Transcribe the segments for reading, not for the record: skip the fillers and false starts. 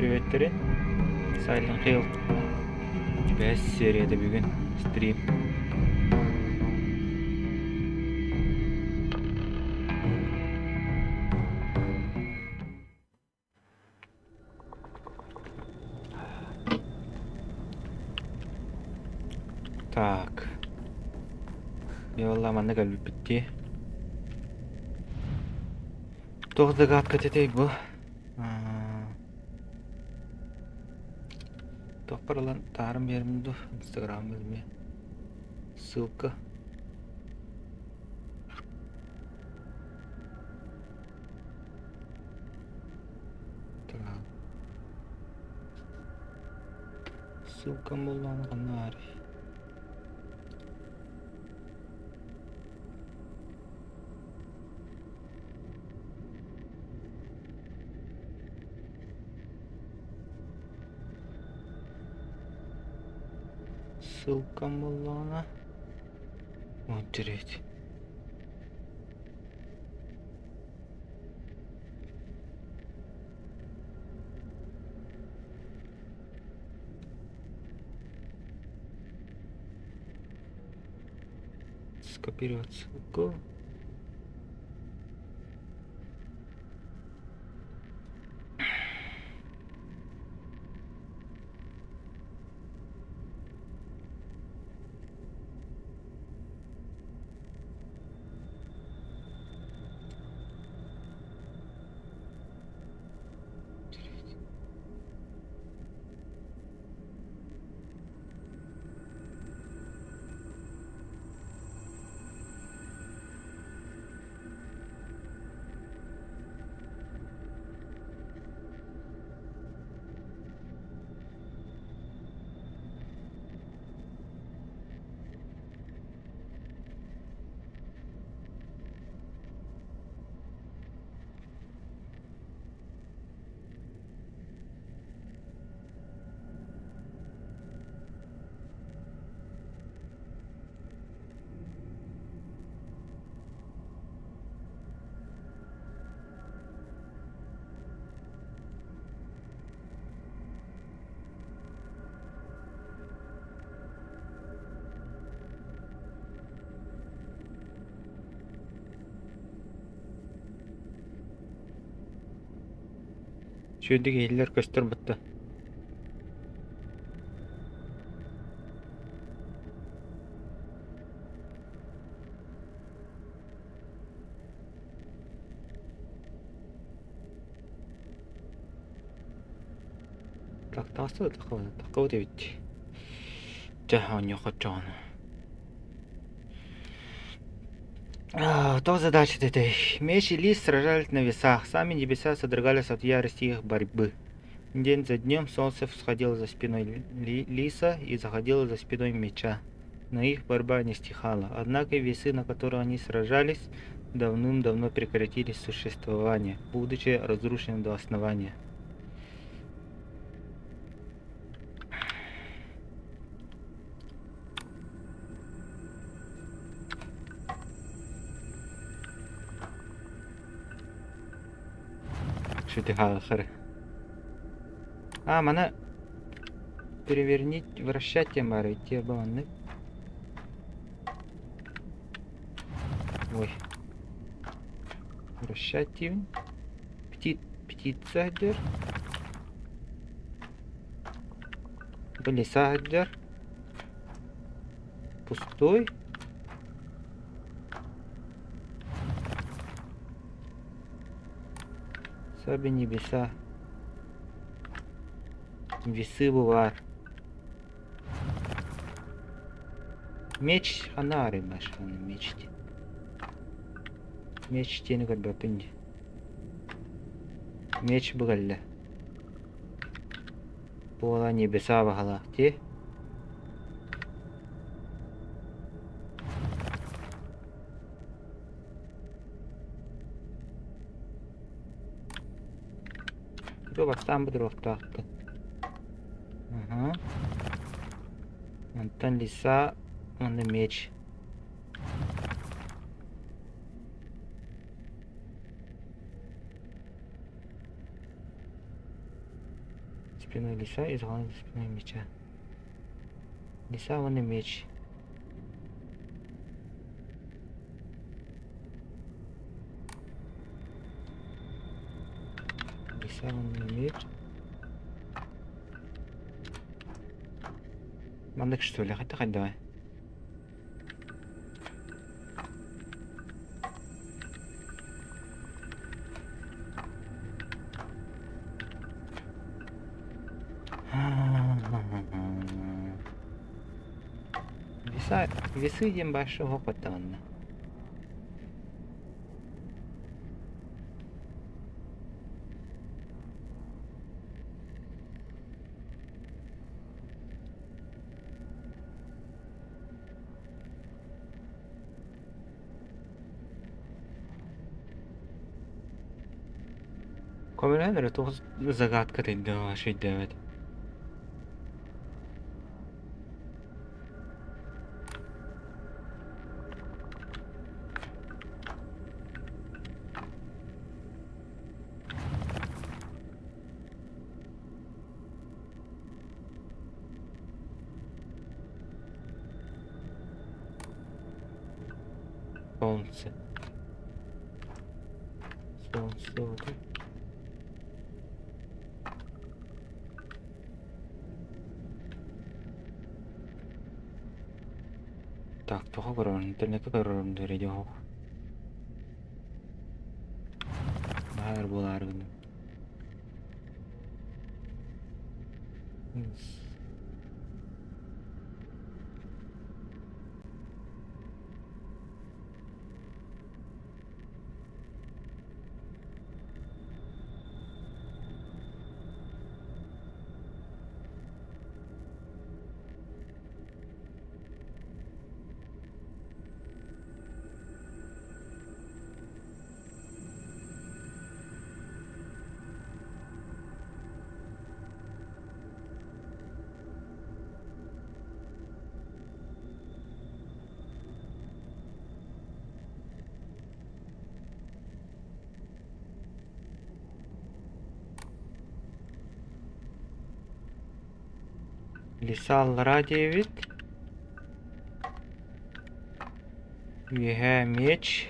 Приветтерин. Silent Hill. Бэс серията бүгүн стрим. Так. Йолла манна кэлбиппит дии. Туох догадка этэй бу? Туохпар ылан таһааран биэрим дуу инстаграмҥа эмиэ ссылка. Так. Ссылкам буоллаҕына ханна баарый? Ссылкам буоллаҕына Материть. Скопировать ссылку. Үчүгэйдик иһиллэр көстөр батта. Так, таҕыста да таххабына, таххабыт эбит дии. Чэ, оонньуохха оччоҕуна. То задача этой. Меч и лис сражались на весах. Сами небеса содрогались от ярости их борьбы. День за днем солнце всходило за спиной лиса и заходило за спиной меча. Но их борьба не стихала. Однако весы, на которые они сражались, давным-давно прекратили существование, будучи разрушены до основания. Шүтүхаахыр. А, маны перевернить, вращать диэн баар эбит дии, маннык. Ой. Вращать диибин. Пти птица сылдьар. Бу лиса сылдьар. Пустой. Саби небеса. Весы баар. Меч ханна арыймаш аны меч диэн. Меч диэни көрбөппүн дии. Меч бу кэллэ. Буола небеса баһалаах дии. Бу бастаан будуруохтаахпын. Аха. Онтон лиса уонна меч. спиной лиса и за спиной меча. Лиса уонна меч. Лиса уонна меч. Маннык что ли? Хотя давай. Веса, весы диэн башы оһох баттаҕынна. Көмөлөһөн эрэ туох загадка өйдөөбөт. Солнце. Солнце вот. Так, туха көрөрүн, интернетке көрөрүм диэри дьоһук. Баһаар буолаары гынным. Лиса аллараа диэбит. Үөһээ меч.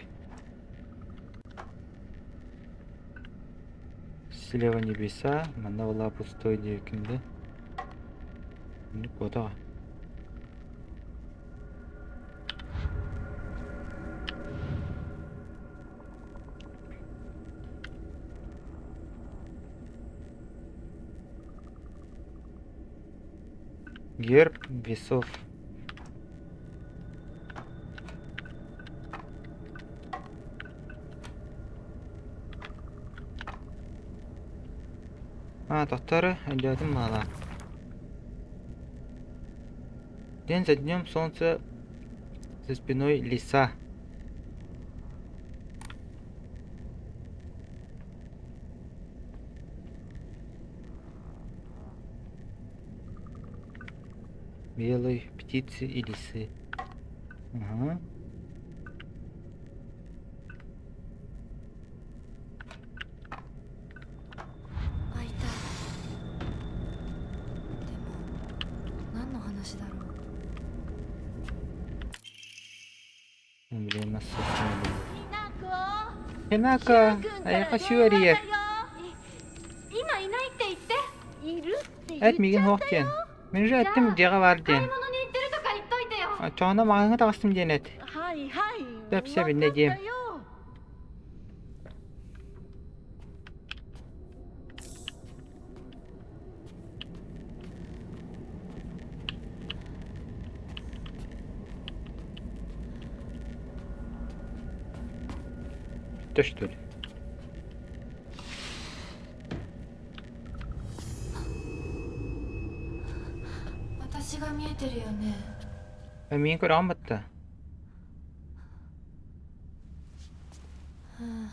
Слева небеса, манна была пустой диэбиккин да. Куотаҕа. Герб весов. А, тохтары, өйдөөтүм маала. День за днем солнце за спиной лиса. Белой птицы и лисы. Ага. 開いた。でも何の話だろう。 Эмблема сосны. Хинако, айака сүөрүйэр. 今いないって言って。いるって Эт миигин суох диэн. Мин же эттим дьиэҕэ баар 買い диэн. 物に行ってるとか言っといてよ。 Оччоҕуна маҕаһыыҥҥа таҕыстым диэн эт. はいはい Тэпсэ биннэ диэм. Бүттэ что ли? 私が見えてるよね。 Миигин көрөҕүн батта. うん。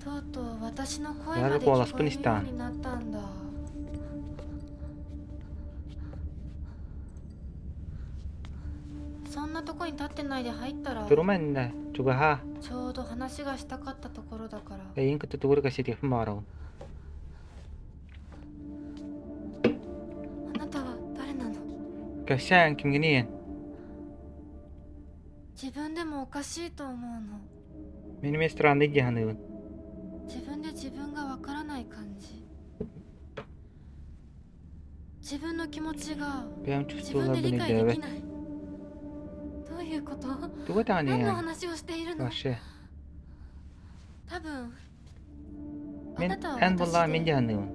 とうとう私の声 Бары まで聞こ куоласпын えるよ истэҕин. うになったんだ。そんなとこに立ってないで入ったら Турума иннэ, чугаһаа, ちょうど話がしたかったところだから。 эйигин кытта тугу эрэ кэпсэтиэхпин баҕарабын. Кэпсээн кимҥиний? 自分でもおかしいと思うの。 Мин эмиэ странный дии саныыбын. 自分で自分がわからない感じ。自分の気持ちが Бэйэм 自分で чувствоваларбын 理解でき өйдөөбөт. ない。どういうこと？ Тугу 何の этэҕиний 話をしているの？ вообще? 多分あ Мин なたは эн буоллаҕа 私 мин で дии саныыбын.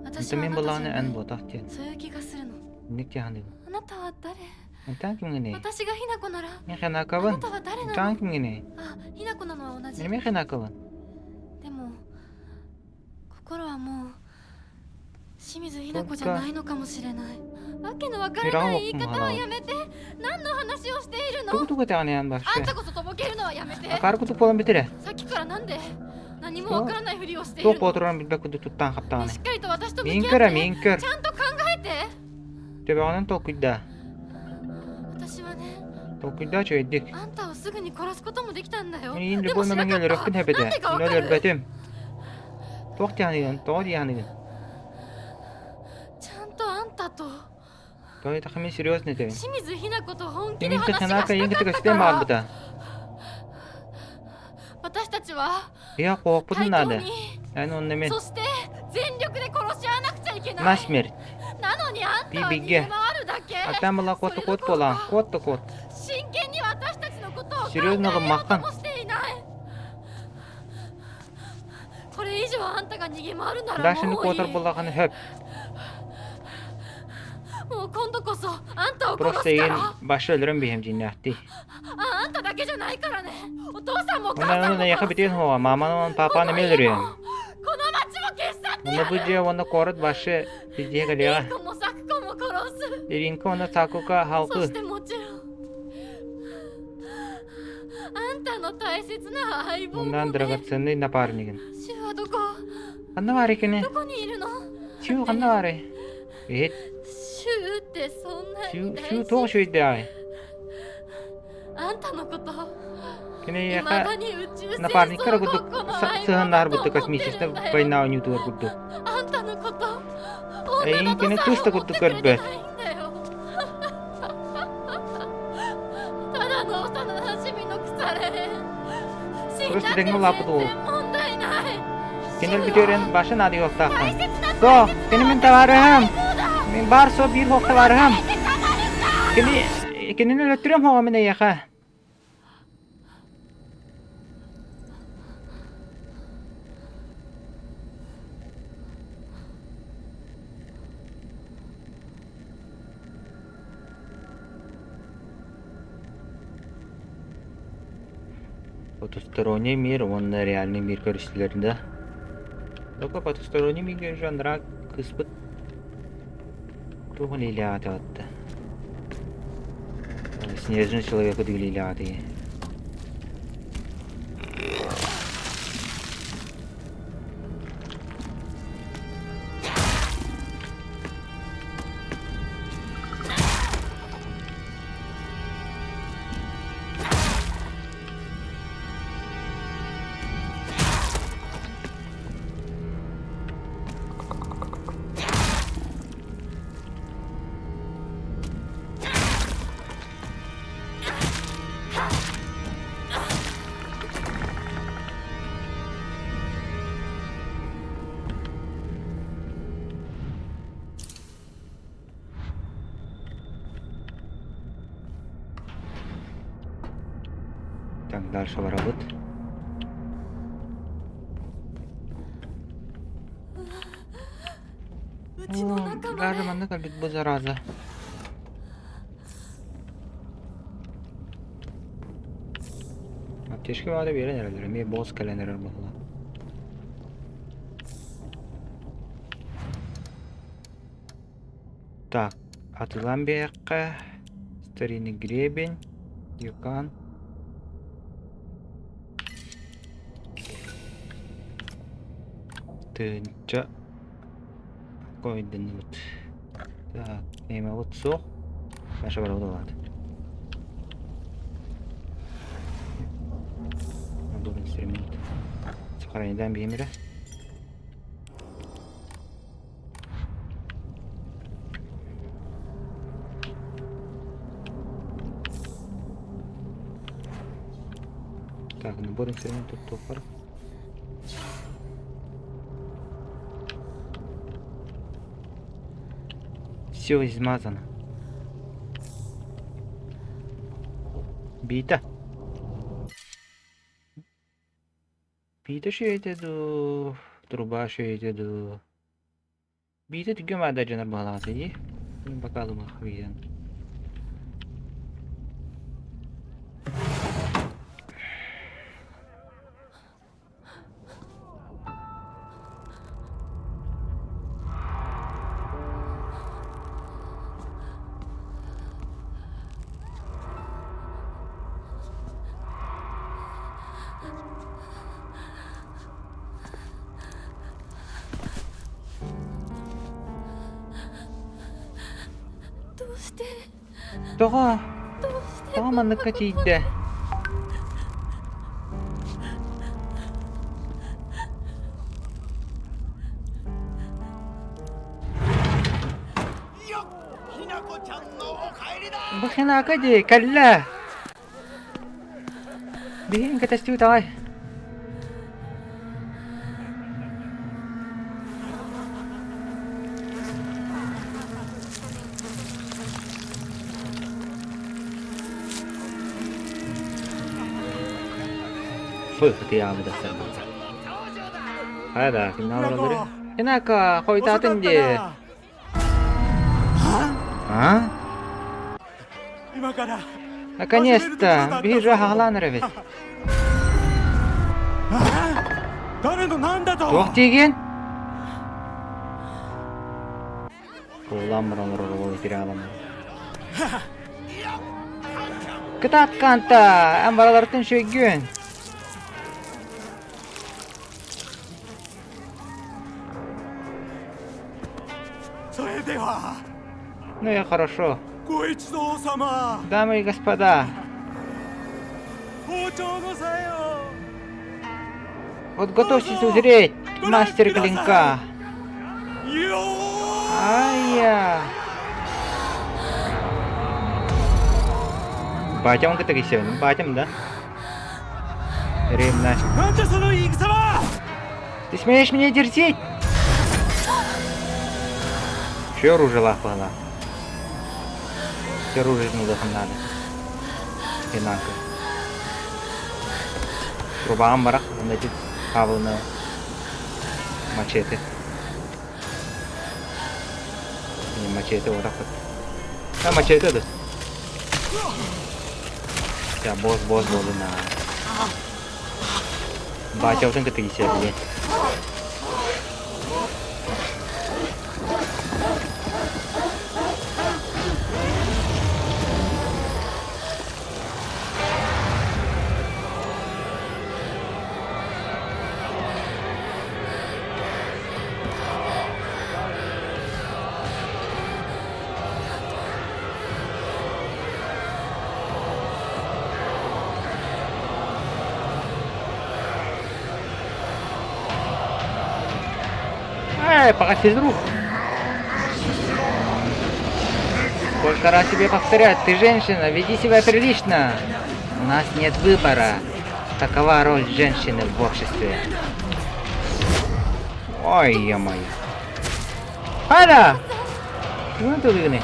私 Онтон はあ мин なたじ буоллаҕына ゃな эн い。 буотах диэн. そういう気がするの。 Инник дии саныыбын. あなたは誰？ Онтон кимҥиний? 私がひな子なら Мин あな ханакабын. たは誰な Онтон の？ кимҥиний? あ、ひな子なのは同じ。 Мин эмиэ ханакабын. でも心はもう清水ひな子じゃないのかもしれない。わけのわからない言い方はやめて。何の話をしているの？ Тугу тугу этэҕиний эн あ вообще? んたこそとぼけるのはやめて。 Акаары курдук буолан бүтэрэ. さっきからなんで何もわからないふりをしてい Туох るの？ буотуран билбэт курдук туттан ね хаптаҕыный? しっかりと私と向 Миин き合 көр って。 миин көр. ちゃんと考えて。 Төбөҕүнэн толкуйдаа. 私はね、 Толкуйдаа үчүгэйдик. あんたをすぐに殺すこともできたんだよ。 Мин でも любой しな момеҥҥа かった。 өлөрүөхпүн なん сөп этэ. でかわ Мин かる？ өлөрбөтүм. Туох дии саныыгын? Тоҕо дии саныыгын? ちゃんとあんたと Тоҕо диэтэххэ мин серьезно этэбин. 清水ひな子と本気で Мин 話が санаата した ийэҥ か кытта った көстүөн から。 баҕарбыта. 私たちは Ийэ куоппутун 対等 наада. に、 Эн онно мин そして全力で殺し合わなくちゃいけない。 насмерть. なのにあんたは逃 Биби げ回るだけ。 Аттан была そ куот れど куот ころ буолаҕын. か Куот да куот. 真剣に私たちのことを考え Серьезно ようと гыммаккын. もしていない。これ以上あんたが逃げ回るなら Дашаны もういい。 куотар буоллаҕына сөп. もう今度こそあんたを殺 Просто すか эйигин ら。 башы өлөрөн биһэм дьиҥнээхтии. ああんただけじゃないからね。お父さんもお母 Онон さん онон も эйиэхэ 殺す。 бүтүн суоҕа. Мааманы уонна こ паапаны の эмиэ 家 өлөрүөм. もこの町も消し去って Онно や бу る。 дьиэ уонна куорат башы биздиэ リ кэлиэҕэ. ンコもサクコも殺す。 Иринка уонна Сакука そ халкы. してもちろんあんたの大切な相棒も Оннан ね。 драгоценный напарнигын. シュウはどこ？ Ханна баарый кини? どこにいるの？ Сүү ханна баарый? Иһит. シュウってそんな Сүү に大 сүү туох 事？ үчүгэйдээҕий? あんたのこと Кини い эйиэхэ まだに宇宙戦 напарниктара 争ご курдук っこの相棒 сыһыаннаһар だと курдук 思ってる космическай んだよ。 война оонньуутугар курдук. あんたのこと女 Эйигин だと кини さ кыыс え да 思って курдук くれて көрбөт. ないんだよ。ただの幼馴染の腐れ死ん Просто だって дэҥҥэ 全 улааппыт уол. 然問題ない。シ Кини ュウ өлбүтүөрэн は башы наадыйыахтааххын. 大切な大 Суох, 切な кини мин 私の табаарыһым. 相棒だ。 Мин баар суох биир суох табаарыһым. えてたまるか。 Кини кинини өлөттөрүөм суоҕа мин эйиэхэ. Потусторонний мир уонна реальный мир көрүстүлэр да. Только потусторонний миргэ жанра кыспыт туох үлэлээҕэ Снежный человек үлэлээҕэ Так, дальше барабыт. うちの О, 仲間 даже ね。 маннык өлбүт бу зараза. Аптечка баҕа биэрэн эрэллэр, эмиэ босс кэлэн эрэр буолла. Так, атылан биэххэ старинный гребень, юкан. Тыынча койдунубут. Так, эме суох. Наша барабыт Набор инструмент. Сохраняем бимера. Набор инструментов туох Все измазано. Бита. Биитэ үчүгэйдэ дуу, труба үчүгэйдэ дуу. Биитэ түгэн баада дьонор баҕалаата дии. Бакалымах биитэн. Тоҕо? Тоҕо манныкка тиийдэ? Бу Хинако дии, кэллэ! Биһиги кэтэстибит аҕай. Фу, ытыйаабыт сарбыта. Хайа кимнээх олороллорүй? Хинако, хойутаатын дии. А? Наконец-то! Биһиги аһаҕалаан эрэбит. Туох диигин? Кулламмыр олорор уол итирэ Кытаат Канта! Эн баралартын шөйгүн! Ну и хорошо. Дамы и господа. Вот готовьтесь узреть мастер клинка. Ай-я. Батям кытары Батям, да? Ремна. Ты смеешь меня дерзить? Че оружие лапала? Все оружие надо. Инака. Трубам барах, значит, хавлна мачете. Не мачете, вот так вот. А мачете да. Я босс, босс буолуна. Бачабытын кытта кисиэбин. Эй, пока физрук. Сколько раз тебе повторять, ты женщина, веди себя прилично. У нас нет выбора. Такова роль женщины в обществе. Ой, ё-моё. Аля! Ну ты выгони.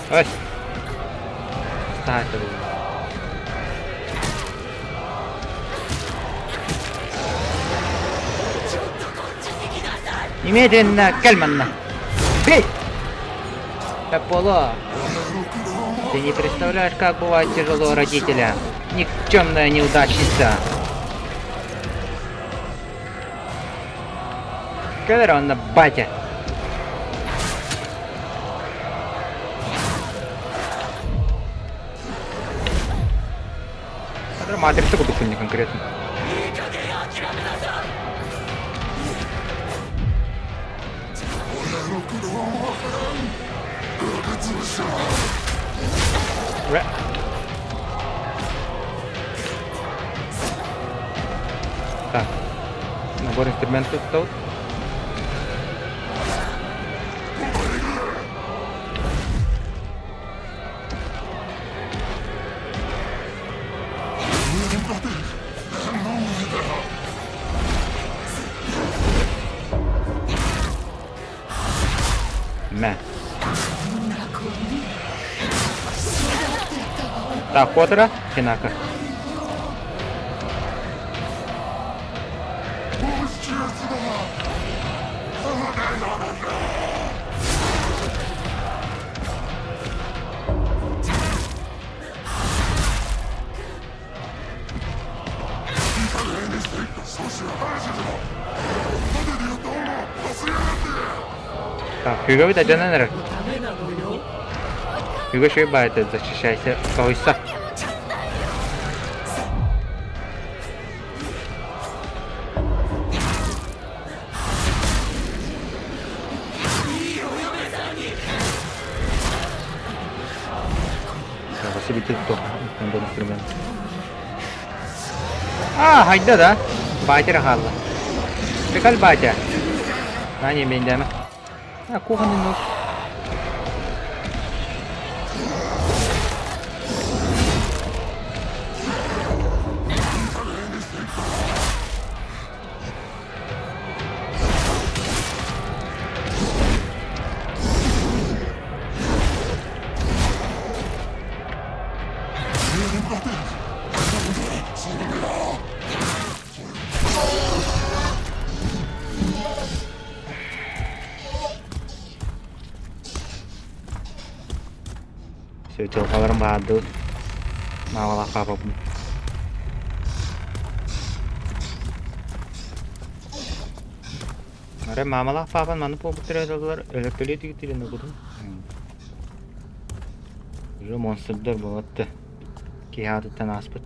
Ой. Ставь Немедленно Кальмана! Бей! Аполло! Ты не представляешь, как бывает тяжело родителям. Никчемная неудачница. Кэлэр батя. Матрица курдук не конкретно. Так, набор инструментов тут. Так, Котора, Хинака. Так, Хьюго алдьанан эрэр. Хьюго үчүгэй баайта защищайся, тоһуйса. А, хайда да. Батя хаалла. Прикол батя. На не бендеме. А, кухонный нож. Все, дьылҕаларым баардыбыт. Маамалаах паапабын. Арай маамалаах паапан маннык буолбуттара дылылар өлөртөлүү тигиттирин ылбытым. Уже монстрдар буолатты. Киһи аатыттан ааспыт.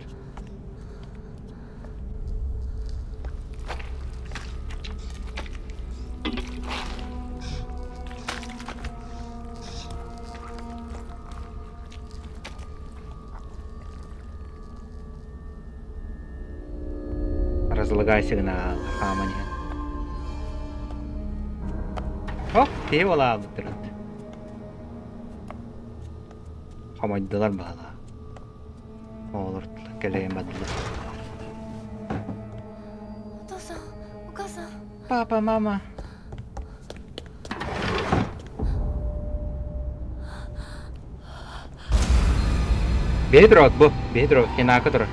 Разлагайся гына хааман иһэн. Хоп, киһи буолаабыттарыт. Хомойдулар баһылаа. Оҕолор кэлэйэн бардылар. お父さんお母さん Папа, мама. Бэйи турабыт бу, бэйи турабыт, Хинака турар.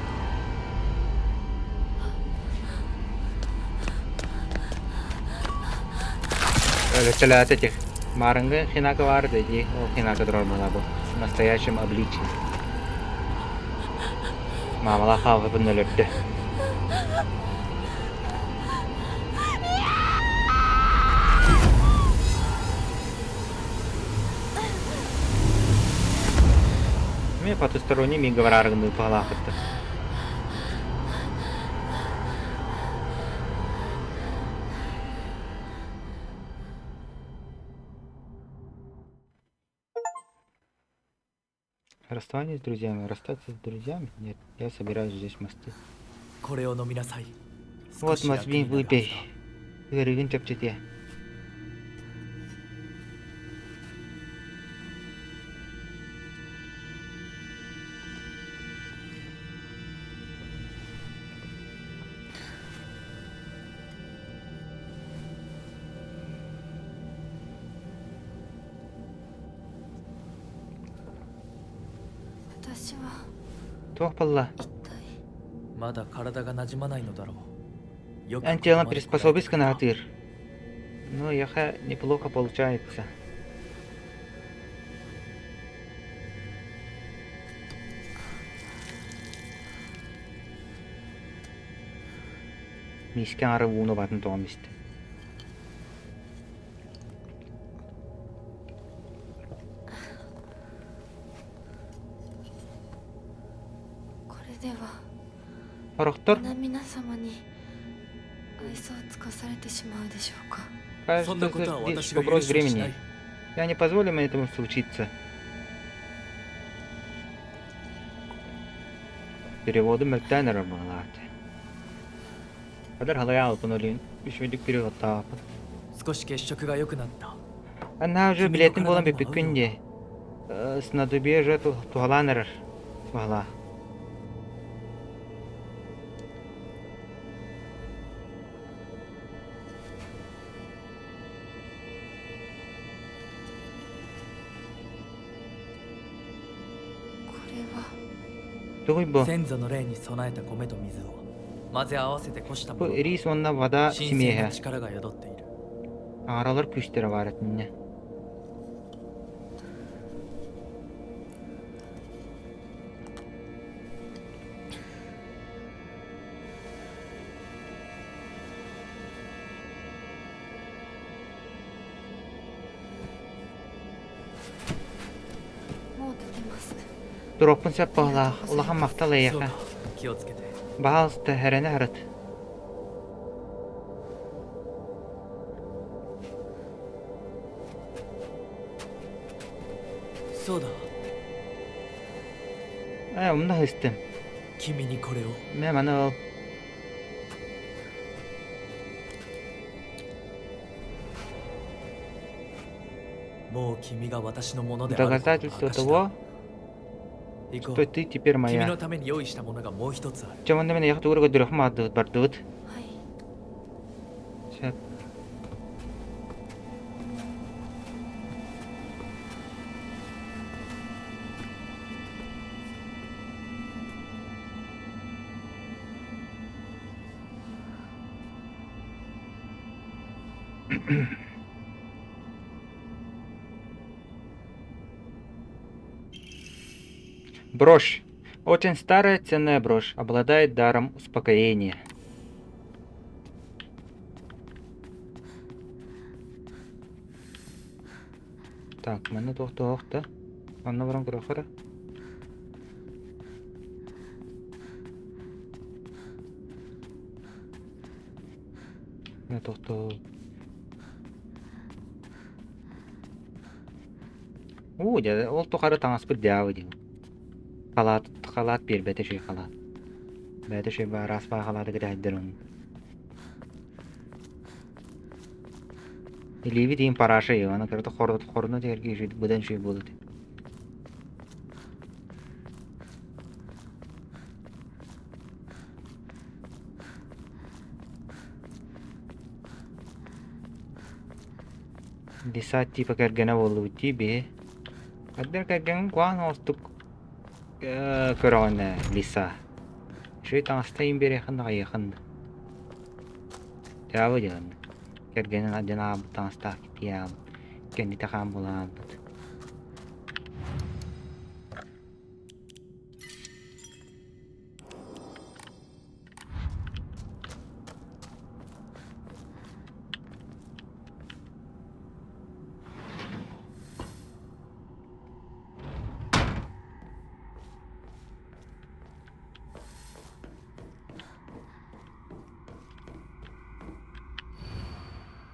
Өлөттөлөөтө этих. Маарыҥҥы Хинака баар да дии, ол Хинака турар буолаа бу. В настоящем обличии. Маамалаах хаалбытын өлөрдө. Эмиэ потусторонний мига бараарыгыныы туһалаахыттар. Расставание с друзьями. Расстаться с друзьями? Нет, я собираюсь здесь мосты. これを飲みなさい。 Вот 少し楽 мозги になるはず выпей. だ。 Ыарыыгын чэпчэтиэ. 私は Туох буолла? 一体まだ体が馴染まないのだろう。よく Эн ここ телом までこらえて приспособись くれた。 натыр. Ну, яха неплохо получается. Миискэ аҥара ууну баатын тоҕон истэ. これでは Сорохтор 皆様に愛想を尽かされてしまうでしょうか。そんな кажется, ことは лишь 私が許 вопрос しはしな времени. い。 Я не позволю этому случиться. Переводы мөлтөөн эрэр быһыылаах. Кадыр халайаалпын олин үчүгэйдик переводтаабыт. 少し血色が良くなった。 Анна уже 君の билиэтин 体 буолан にも合う бүппүккүн よう дии. だ。 Снадубье же туһалаан эрэр быһыылаах. Тугуй бу? 先祖の霊に備えた米と水を混ぜ合わせてこした Бу ものだ рис уонна вода 神聖な симиэһэ. 力が宿っている Таҥаралар күүстэрэ баар этиннэ. もう立てます Туруохпун сөп баҕалаах, улахан махтал そう эйиэхэ. か気をつけて Баһаалыста, эрэнэ сырыт. そうだ Ээ, умна сыстым. 君にこれを Мэ маны ыл. もう君が私のものであることの Доказательство 証だ того, 行こ что う ты теперь 君の моя. ために用意したものがもう一つある Чэ, онно мин эйиэхэ тугу эрэ көрдөрүөхпүн баҕардыбыт, бардыбыт. はい Сөп. Брошь. Очень старая ценная брошь. Обладает даром успокоения. Так, манна туох туох да? Онно баран көрүөххэ эрэ. Мэ тохтоо. Уу, дьэ, ол тухары таҥаспыт дьаабы дии. Халаат, халаат биэрбэтэ үчүгэй халаат. Бэйэтэ үчүгэй баар, араас баар халааты кэтэһэрдэр ону. Илиибит иин параша Ивана кырата хоруна тиэргэ үчүгэй быдан үчүгэй буолуо этэ. Лиса типа кэргэнэ буоллубут дии биһи. Хардыр кэргэҥҥин куһаҕан оҕустук көрөҕүн ээ, Лиса. Үчүгэй таҥаста иин биэриэххин да хайыаххын да. Дьаабы диэн. Кэргэнин дьон аҕалбыт таҥастаах киһи аҕалбыт. Кэннитэ хаан буолан аҕалбыт.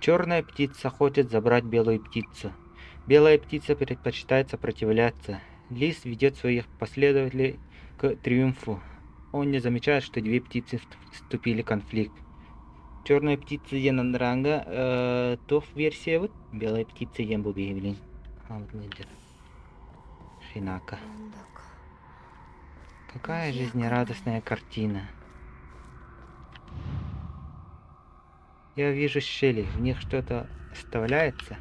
Черная птица хочет забрать белую птицу. Белая птица предпочитает сопротивляться. Лис ведет своих последователей к триумфу. Он не замечает, что две птицы вступили в конфликт. Черная птица диэн андарааҥҥа туох версиябыт, белая птица диэн бу биһиги Хинака. なんだか Какая 賑やかな жизнерадостная картина. Я вижу щели, в них что-то вставляется.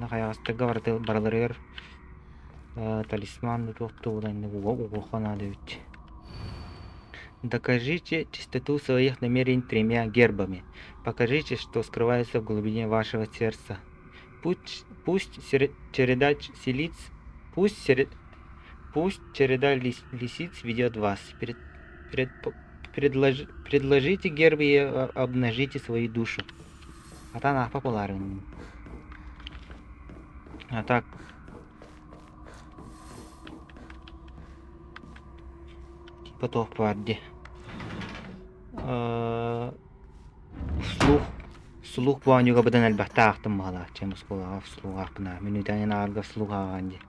Хайаҕастарга барыларыгар талисман туох туһунан угуоха наада эбит. Докажите чистоту своих намерений тремя гербами. Покажите, что скрывается в глубине вашего сердца. Пусть, пусть череда селиц, пусть, пусть череда лисиц ведет вас. Предложите гербы и обнажите свою душу. Атан апа боларын. А так. Типа туох баар дии. Вслух вслух бу оонньууга быдан элбэхтэ аахтым баҕалаах чэ оскуолаҕа вслух аахпына мүнүүтэҥин ааҕарга вслух ааҕаҕын дии.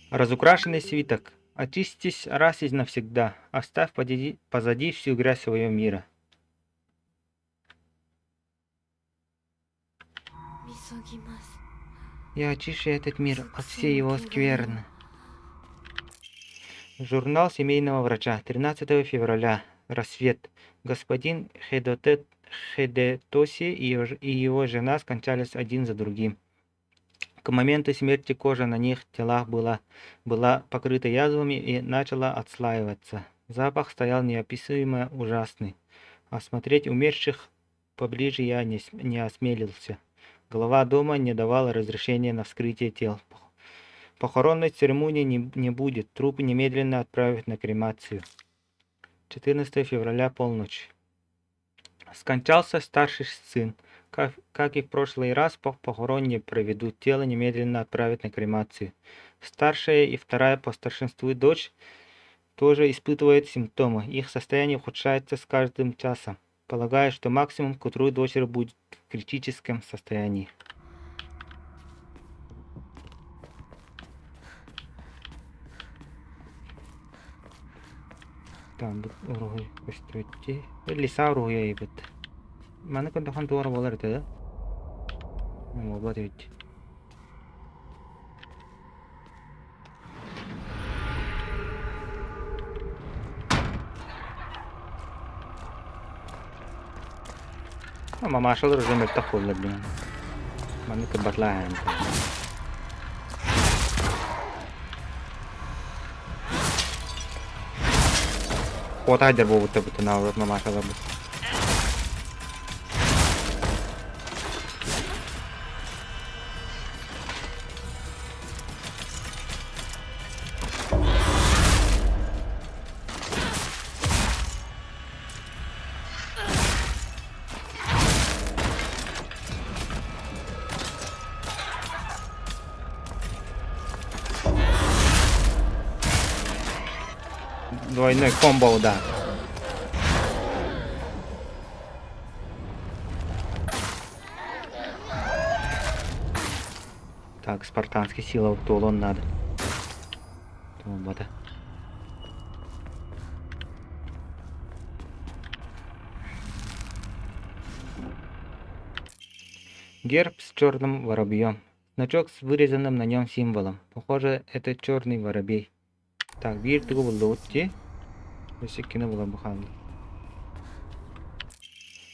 Разукрашенный свиток. Очистись раз и навсегда, оставь позади всю грязь своего мира. Я очищу этот мир от всей его скверны. Журнал семейного врача. 13 февраля. Рассвет. Господин Хедетоси и его жена скончались один за другим. К моменту смерти кожа на них телах была покрыта язвами и начала отслаиваться. Запах стоял неописуемо ужасный. Осмотреть умерших поближе я не осмелился. Глава дома не давал разрешения на вскрытие тел. Похоронной церемонии не будет, трупы немедленно отправят на кремацию. 14 февраля, полночь. Скончался старший сын. Как и в прошлый раз, похорон не проведут, тело немедленно отправят на кремацию. Старшая и вторая по старшинству дочь тоже испытывают симптомы. Их состояние ухудшается с каждым часом. Полагаю, что максимум к утру дочери будет в критическом состоянии. Там уруһуй көстүбүт Лиса уруһуйа ыйбыт. Маны көрдөххүнэ туох эрэ буолар этэ да? Буолбат эбит. Мамашалар уже мөлтөх буоллар диэн. Маннык кырбатлаан. Куотаайдар буолбуттар бутунаалар мамашаларбыт. Двойной комбо удар. Так, спартанский сила туолуон надо. Туолбата. Герб с черным воробьем. Значок с вырезанным на нем символом. Похоже, это черный воробей. Так, биир тугу буллубут дии. Өссө иккини булан бу хаалла.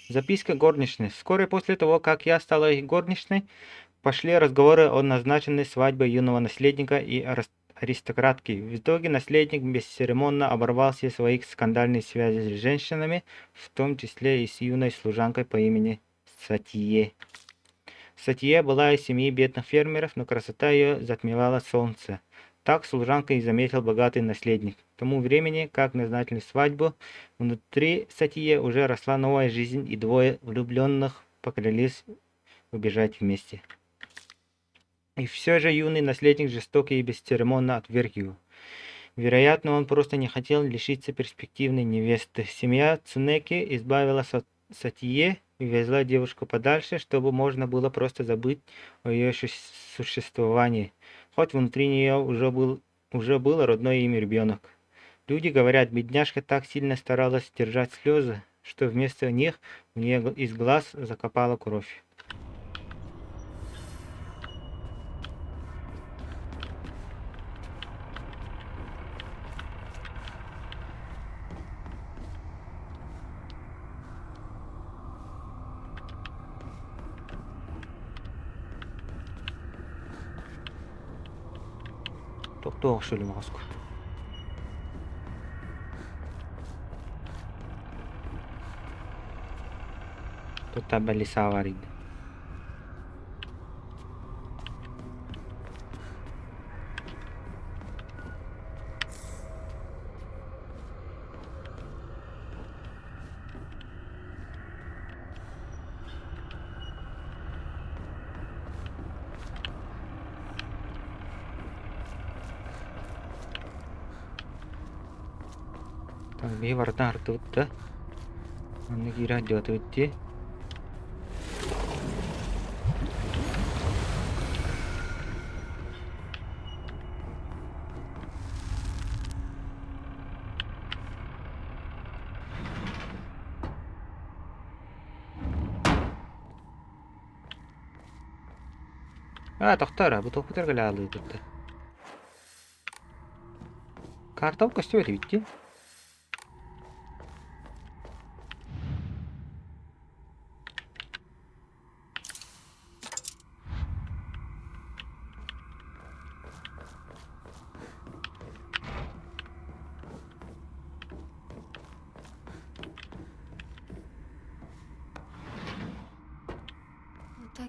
Записка горничной. Вскоре после того, как я стала их горничной, пошли разговоры о назначенной свадьбе юного наследника и аристократки. В итоге наследник бесцеремонно оборвал все свои скандальные связи с женщинами, в том числе и с юной служанкой по имени Сатие. Сатие была из семьи бедных фермеров, но красота ее затмевала солнце. Так служанка и заметил богатый наследник. К тому времени, как назначили свадьбу, внутри Сатие уже росла новая жизнь, и двое влюбленных поклялись убежать вместе. И все же юный наследник жестоко и бесцеремонно отверг его. Вероятно, он просто не хотел лишиться перспективной невесты. Семья Цунеки избавила Сатие и увезла девушку подальше, чтобы можно было просто забыть о ее существовании. Хоть внутри нее уже был родной им ребенок. Люди говорят, бедняжка так сильно старалась держать слезы, что вместо них у нее из глаз закапала кровь. Тохтоох шөлүмөҕөску. Тут лиса варит. Так, биһи барытын артыбыт да. Манна киирэ сылдьыбатыбыт дии. А, тохтоо бу туохпутугар кэлэ аалыыбыт да. Картабыт көстүбэт эбит дии.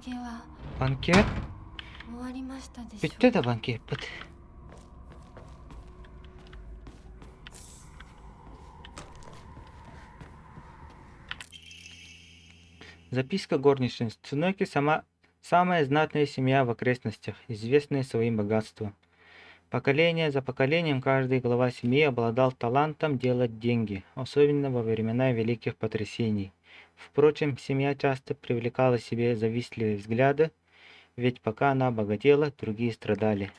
宴は Банкет? 終わりましたでしょ Бүттэ う да банкеппыт. Записка горничной. Цуноки сама самая знатная семья в окрестностях, известная своим богатством. Поколение за поколением каждый глава семьи обладал талантом делать деньги, особенно во времена великих потрясений. Впрочем, семья часто привлекала себе завистливые взгляды, ведь пока она богатела, другие страдали.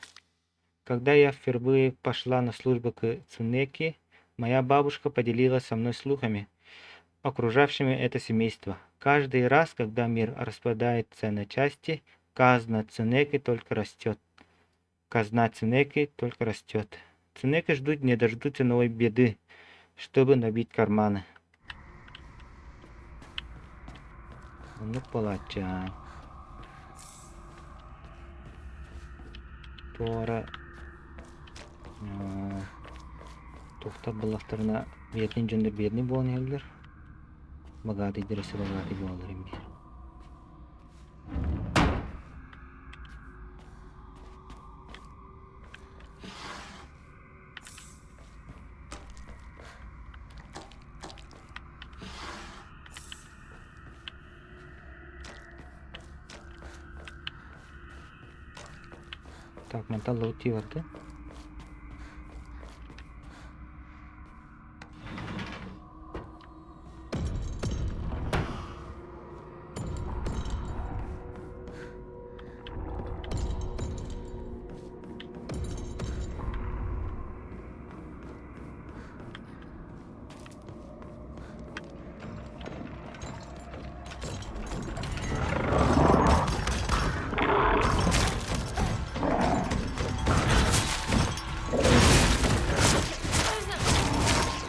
Когда я впервые пошла на службу к Цунеки, моя бабушка поделилась со мной слухами, окружавшими это семейство. Каждый раз, когда мир распадается на части, казна Цунеки только растет. Казна Цунеки только растет. Цунеки ждут не дождутся новой беды, чтобы набить карманы. Оннук буолааччы Туора туохтар буоллахтарына бедный дьоннор бедный буолан иһэллэр, богатыйдар өссө богатый буолаллар имиир. Так, мантан лоути барда.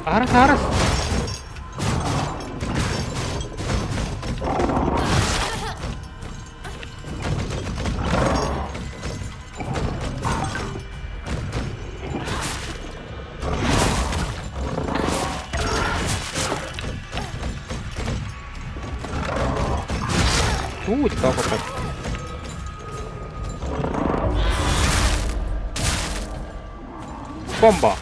Арас, арас! Тут как это? Бомба!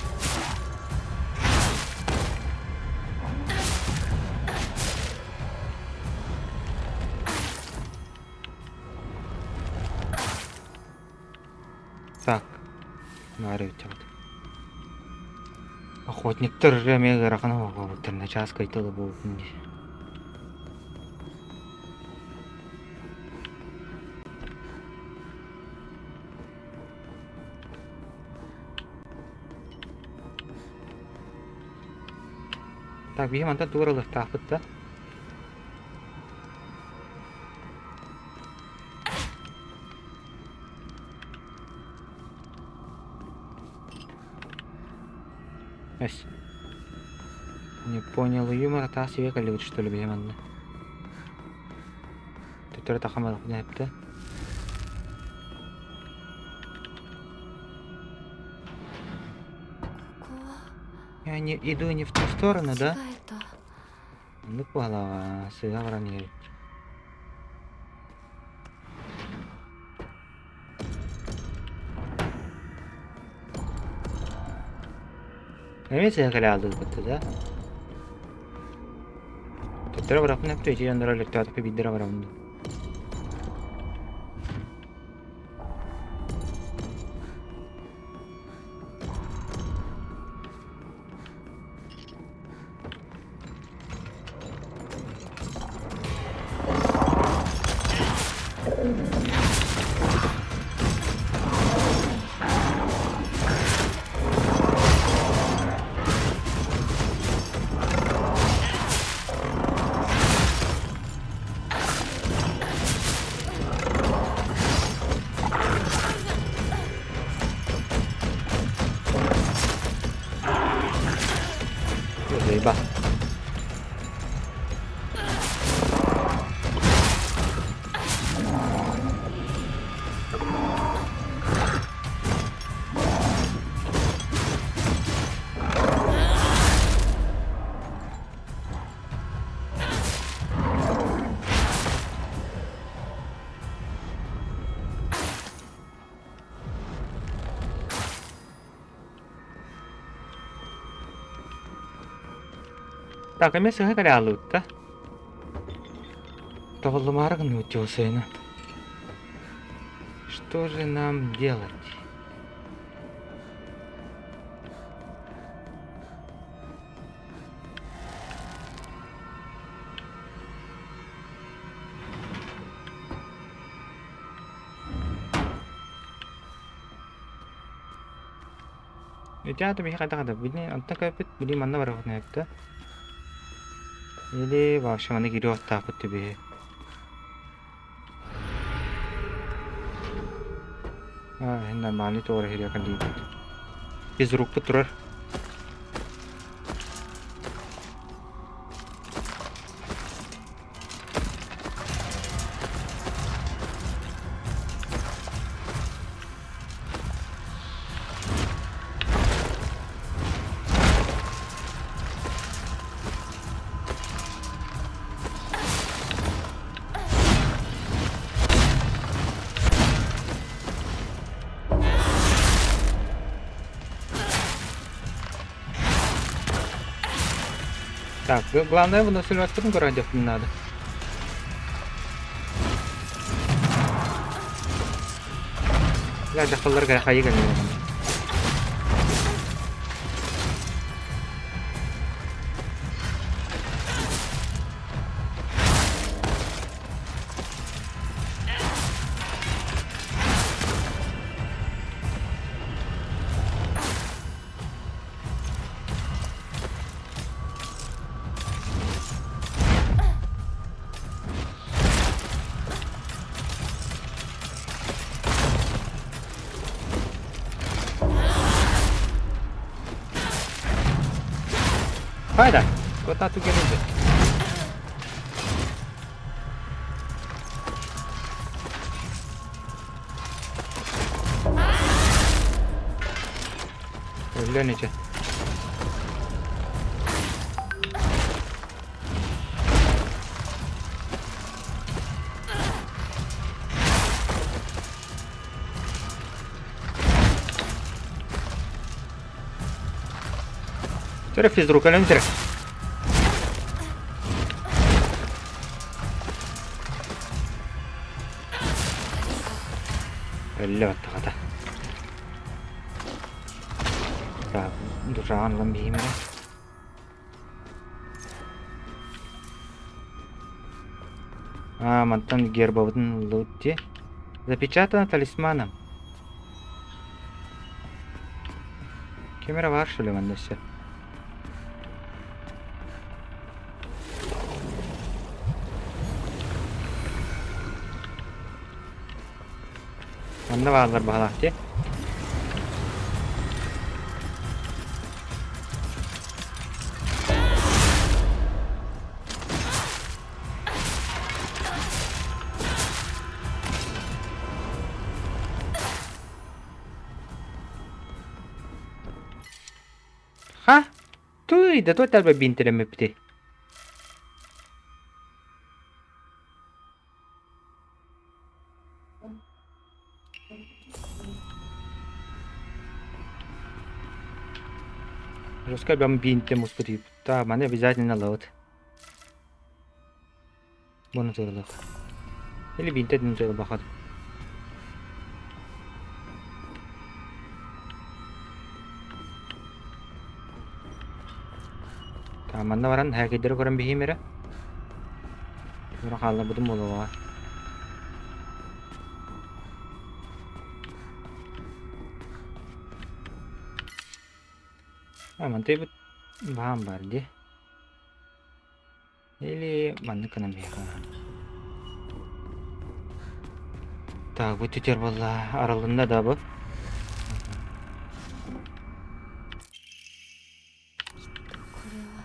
Так, наары бүттэҕит. Охотниктар эмиэ ыарахан оҥоһуллубуттар, начаас кыайтала буолбутун дии. Так, биһи мантан тугу ылыахтаахпыт да? Эс. Не понял юмора, таас себе кэллибит что ли биһи манна? Төттөрү тахамалахпын эптэ. ここは Я не иду не в ту сторону, 間 да? 違えた。 Оннук баҕалааҕа, сыыһа баран иһэбит. Эмиэ сыыһа кэлэ хааллыбыт да? Төттөрү барахпын эптэ, ити дьонноро өлөртөөтөхпө биирдэрэ барабын дуу. Так, эмиэ сыһа кэлэ ааллыбыт да. Табыллымаары гынныбыт дьуосайынан. Что же нам делать? Ити аата биһи хайдах да били онтон кэлбит били манна барабыт нэһэттэ. Или вообще манна киириэх аттаахпыт түбүһү. А, нормальный туора иһириэхэ диибит. Физрукпут турар. Так, главное выносливость городе не надо. Бля, дьахталлар хайы кэллилэр. Хайда, кота түгэнинде. Өллөн иче. Тере физрук өлөн тере. Өллө баттаҕата. Так, душаҕын ылан биһиим эрэ. А, мантан гербабытын ыллыбыт дии. Запечатано талисманом. Ким эрэ баар что ли манна өссө? Манна бааллар баһалаах дии. Ха? Туй, да туох талба биинтэлэммиппитий? Жестко бам биинтэ муспут Та, маны обязательно ылабыт. Буну тыылык. Или биинтэ дин тыылбахат. Та, манна баран хакердери көрөн биһиим эрэ. Тура хаалларбытым буолуоҕа. А, мантыйбыт баам бар дии. Или маннык гынан биһиэхэ. Так, бу түтэр буолла. Арылынна да бу? きっとこれは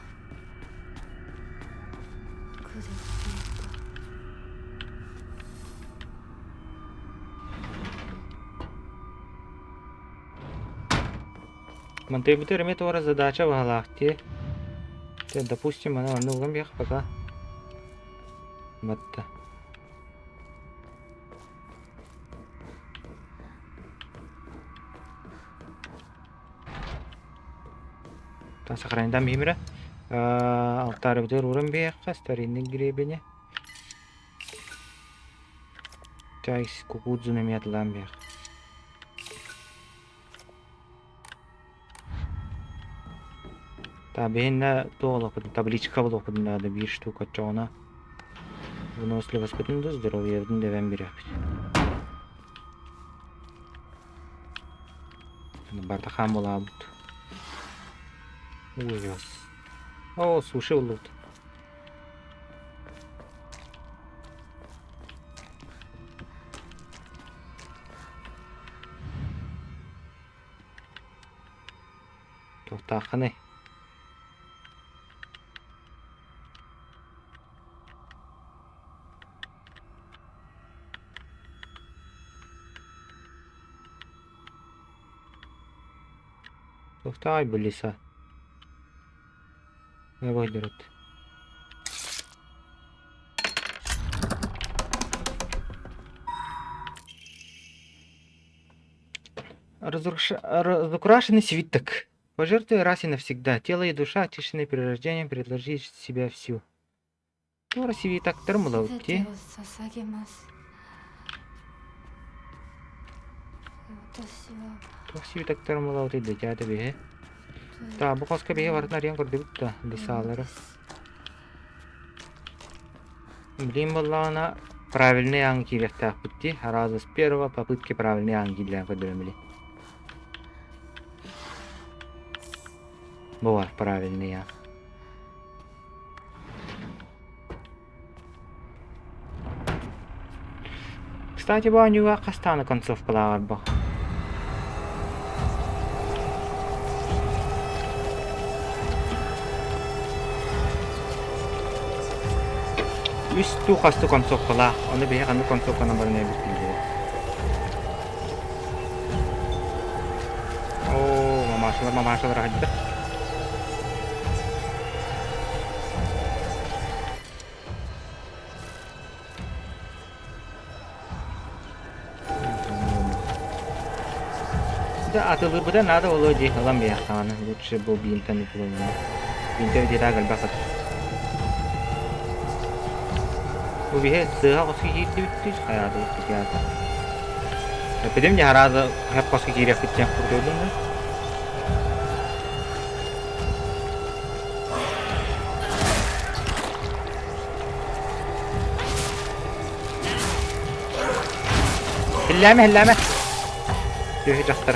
悪で消えた Мантыйбытыгар эмиэ туора задача баһалаах дии. Чэ, допустим, аны манна уган биэх пока. Батта. Сохраняем биһимирэ. Алтаарыбытыгар ууран биһиэххэ старинный гребени. Чай кукурузун эмиэ атылаан биһиэх. Та биһиннэ туох олохпутун табличка булуохпутун наада биир штука оччоҕуна выносливоспытын да здоровьебытын да эбэн бириэхпит. Барыта хаан буолаабыт. Ужас. О, суши буллубут. Туохтааххыный? Туохтааҕый бу лиса? Выйдерут. Разукрашенный свиток. Пожертвуй раз и навсегда. Тело и душа, очищенные перерождением, предложи себя всю. Туора свитоктар 全 мылабыт て дии. を捧げます私は Туох свитоктар мылабытый дэтяты биһи. と Та, бу хоска биһи барытын арыйан көрдүбүт да, もの лисалары. です Билигин буоллаҕына правильный аан киириэхтээхпит дии. Раза с первого попытки правильный аан киирдээн көрдөрөм били. Бу бар правильный аан. Кстати, бу оонньууга хас даҕаны концовкалааҕар бу. Үс туу хастыы концовкалаах, ону биһи ханнык концовканан баран эбит биллибэт. Оо, мамашалар, мамашалар аһыйда. Да, атылыырбыта наада буолуо дии, ылан биһиэхтэҕинэ лучше бу бинтэн ытылынна. Бинтэ дьиэтэ элбэх сытар. Бу биһи сыыһа хоско киирдибит дии, хайаатыбыт кытаата. Эппитим дьэ арааза хап хоско киириэхпит диэн курдуйдум да. Һиллээмэ, һиллээмэ. Түһү дьахтар.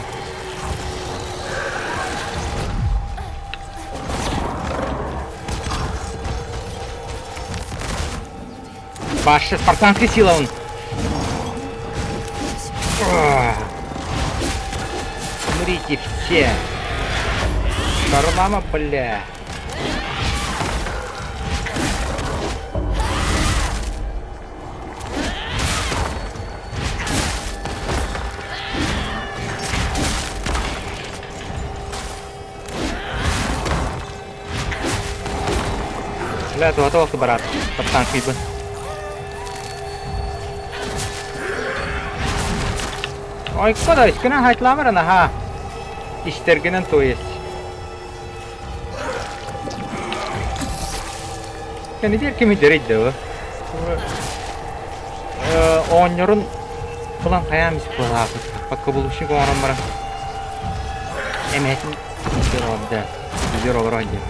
Ваша спартанская сила он. Умрите все. Шарлама, бля. Бля, туһата бараат. Таптаан кыйбын. Ой, куда искина хайтламарана, ха. Истергинен то есть. Кэннигэр кими дэрийдэ бу? Оҕонньорун булан хайаан мисик буолааппыт. Подкаблучник оҥорон баран эмэһэтин да дьиэр олорон диэн.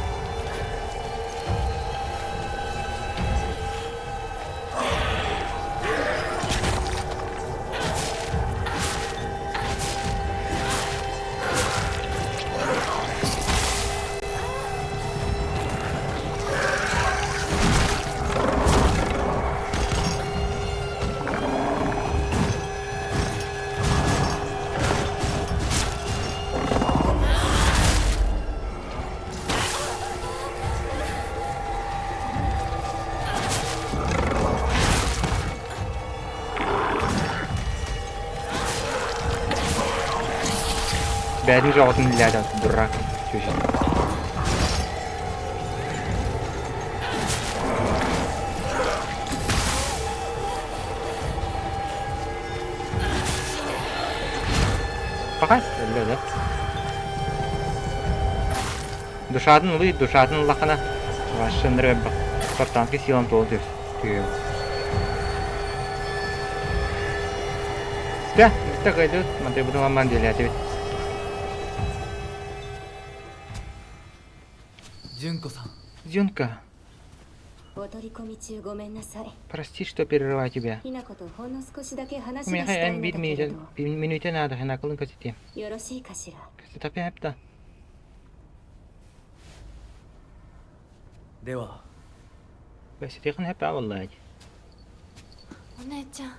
Бэйэтин дьоҕутун билээт дурак чучун. Пока өллө да. Душатын ылый, душатын ыллаххына. Вашыннар элбэх спартанскай силам туола түһүө. Дэ, бүттэ кыайдыбыт, мантайбытын ламман диэлээтибит. 純子さん Дзюнка, прости, что перерываю тебя. У меня bir минуте надо, хинакылын көтүтүм. Кэсэтаппа. では Бэсэтиэхин хэп والله. お姉ちゃん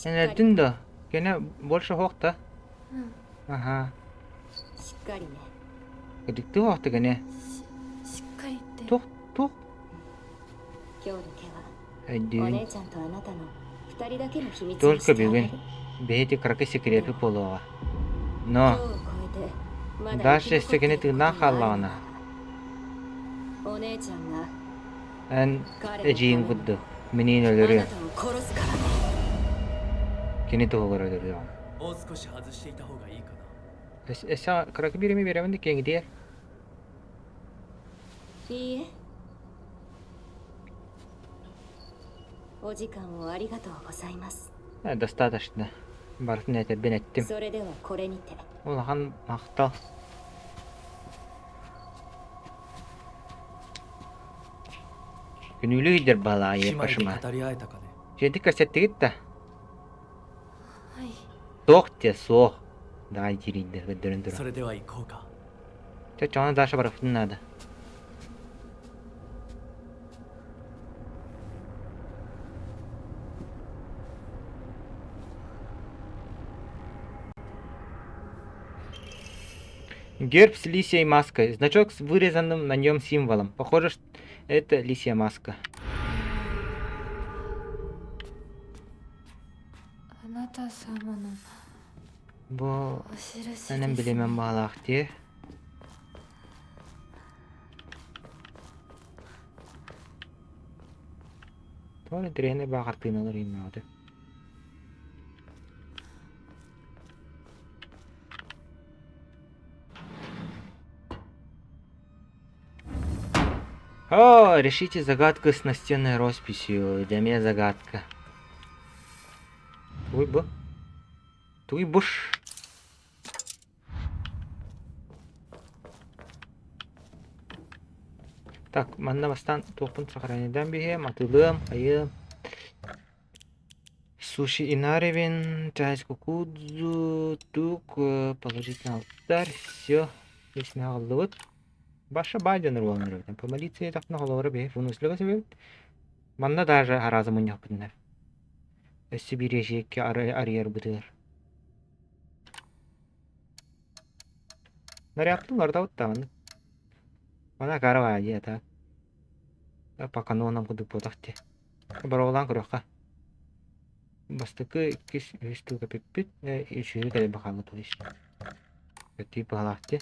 Энэрдин да, кene больше хуохта. Аха. Кыдыкты хуохта кene. しっかりって Тух, тух. Өйдүүн. Только бүгүн бэйти кыракый секреты буолуоҕа. Но дальше өссө кини тыыннаах хааллаҕына, эн эдьиийиҥ курдук миниин өлөрүө. Кини туһугар өлөрүөҕүм. もう少し外していた方がいいかな Өссө кыракый бириэмэ биэрэбин да киэҥитиэр. Достаточно. Барытын этэрбин эттим. Улахан махтал. Күнүүлүү иһдэр 姉 баалаайы 妹で пашма. 語り合えたかね Дьиэтик кэсэттигит да? はい Суох диэ суох. Даҕай диирийдэ көрдөрөн そ туран. れでは行こうか Чэ, чоҕону Даша барыахпытын наада. Герб с лисьей маской. Значок с вырезанным на нем символом. Похоже, что это лисья маска. あなた様の Бу お印 энэн ですね билимэн баҕалаах дии. Тоҕо интэриэһинэй баа хартыыналар иҥнэҕэ О, решите загадку с настенной росписью. Для меня загадка. Туй бу. Туй буш. Так, манна бастан туохпун сохраняйдаан биһиэм, атылыам, хайыам. Суши Инаревин, чай с кукудзу, тук, положить на алтарь, все. Здесь аҕаллыбыт. Баша баайдан уруоланар эбит. Помолиться етахпына холобура биһи выносливо себебит. Манна даже арааза мунньахпытынар. Өссө биир эшиэккэ арыйарбытыгар. Нарядтылар да даҕаны. Мана карава дии так. По канонам курдук буотах дии. Боруобалаан көрүөххэ. Бастакы иккис үһүс тылга бүппүт, үчүгэйи кэлэн хаалла то есть. Тип баҕалаах дии.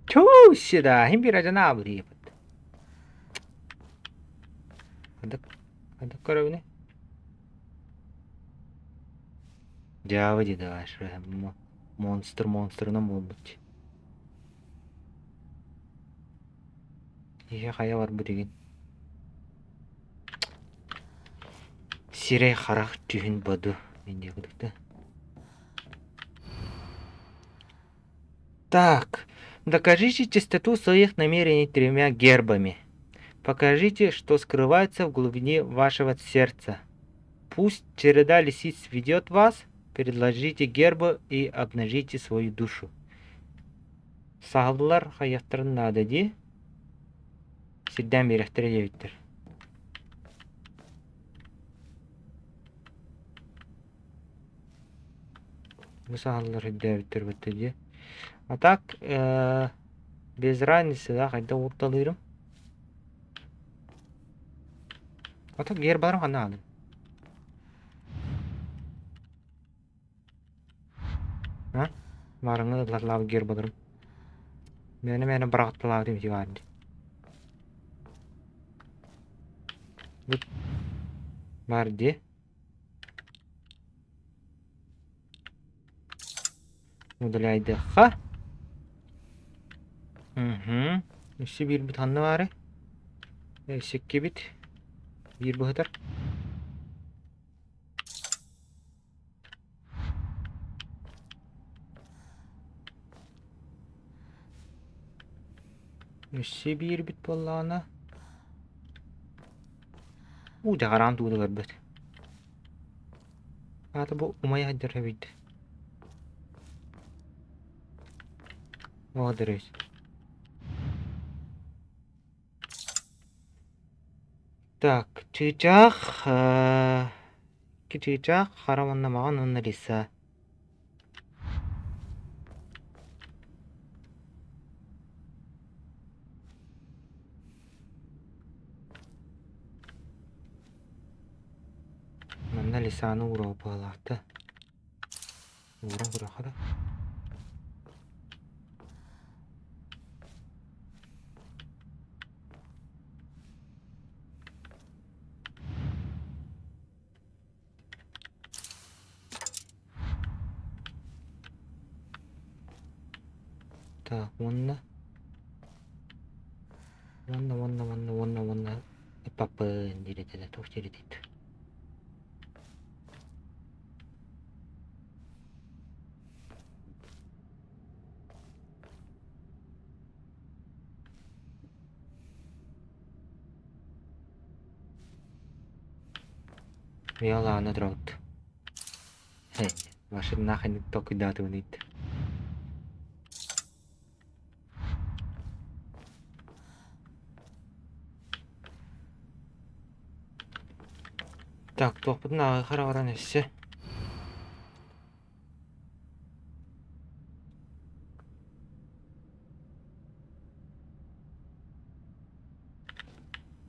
Чуу сюда, иһин биир адьана аабырыйбыт. Хадык, хадык көрөбүнүй? Дьаабы дии давай, монстр монстрынан буолбут. Киһи хайа барбыт игин. Сирэй харах түһүн боду диэн курдук да. Так, докажите чистоту своих намерений тремя гербами. Покажите, что скрывается в глубине вашего сердца. Пусть череда лисиц ведет вас, предложите гербы и обнажите свою душу. Саһыллар хайахтарын наада дии. Сирдээн биэрэхтэрэ диэбиттэр. Бу саһыллар өйдөөбүттэр бытта дии. А так, без разницы, да, хайдах уурталыырым. А так гербаларым ханна аҕалым? А? Маарыҥҥа ылларлаабыт гербаларым. Мээнэ-мээнэ быраҕатталаабытым ити баар дии. Бу баар дии. Удаляйдыахха. Угу. Өссө биирбит ханна баарый? Өссө иккибит. Биир быһытар. Өссө биирбит буоллаҕына уу дьаҕараан тууну көрбөт. Аата бу умайа сылдьар эбит. Оо дөрүс. Так, чыычаах, икки чыычаах, хара уонна маҕан уонна лиса. Манна лисаны ууруох быһыылаахта. Ууран көрүөххэ да. Так, уонна уонна уонна уонна уонна уонна папын диир этэ туох диир этит Миолаана турабыт. Эй, машина ханнык толкуйдаатыбын ыйытта. Так, туохпутун ааҕыахха баран өссө.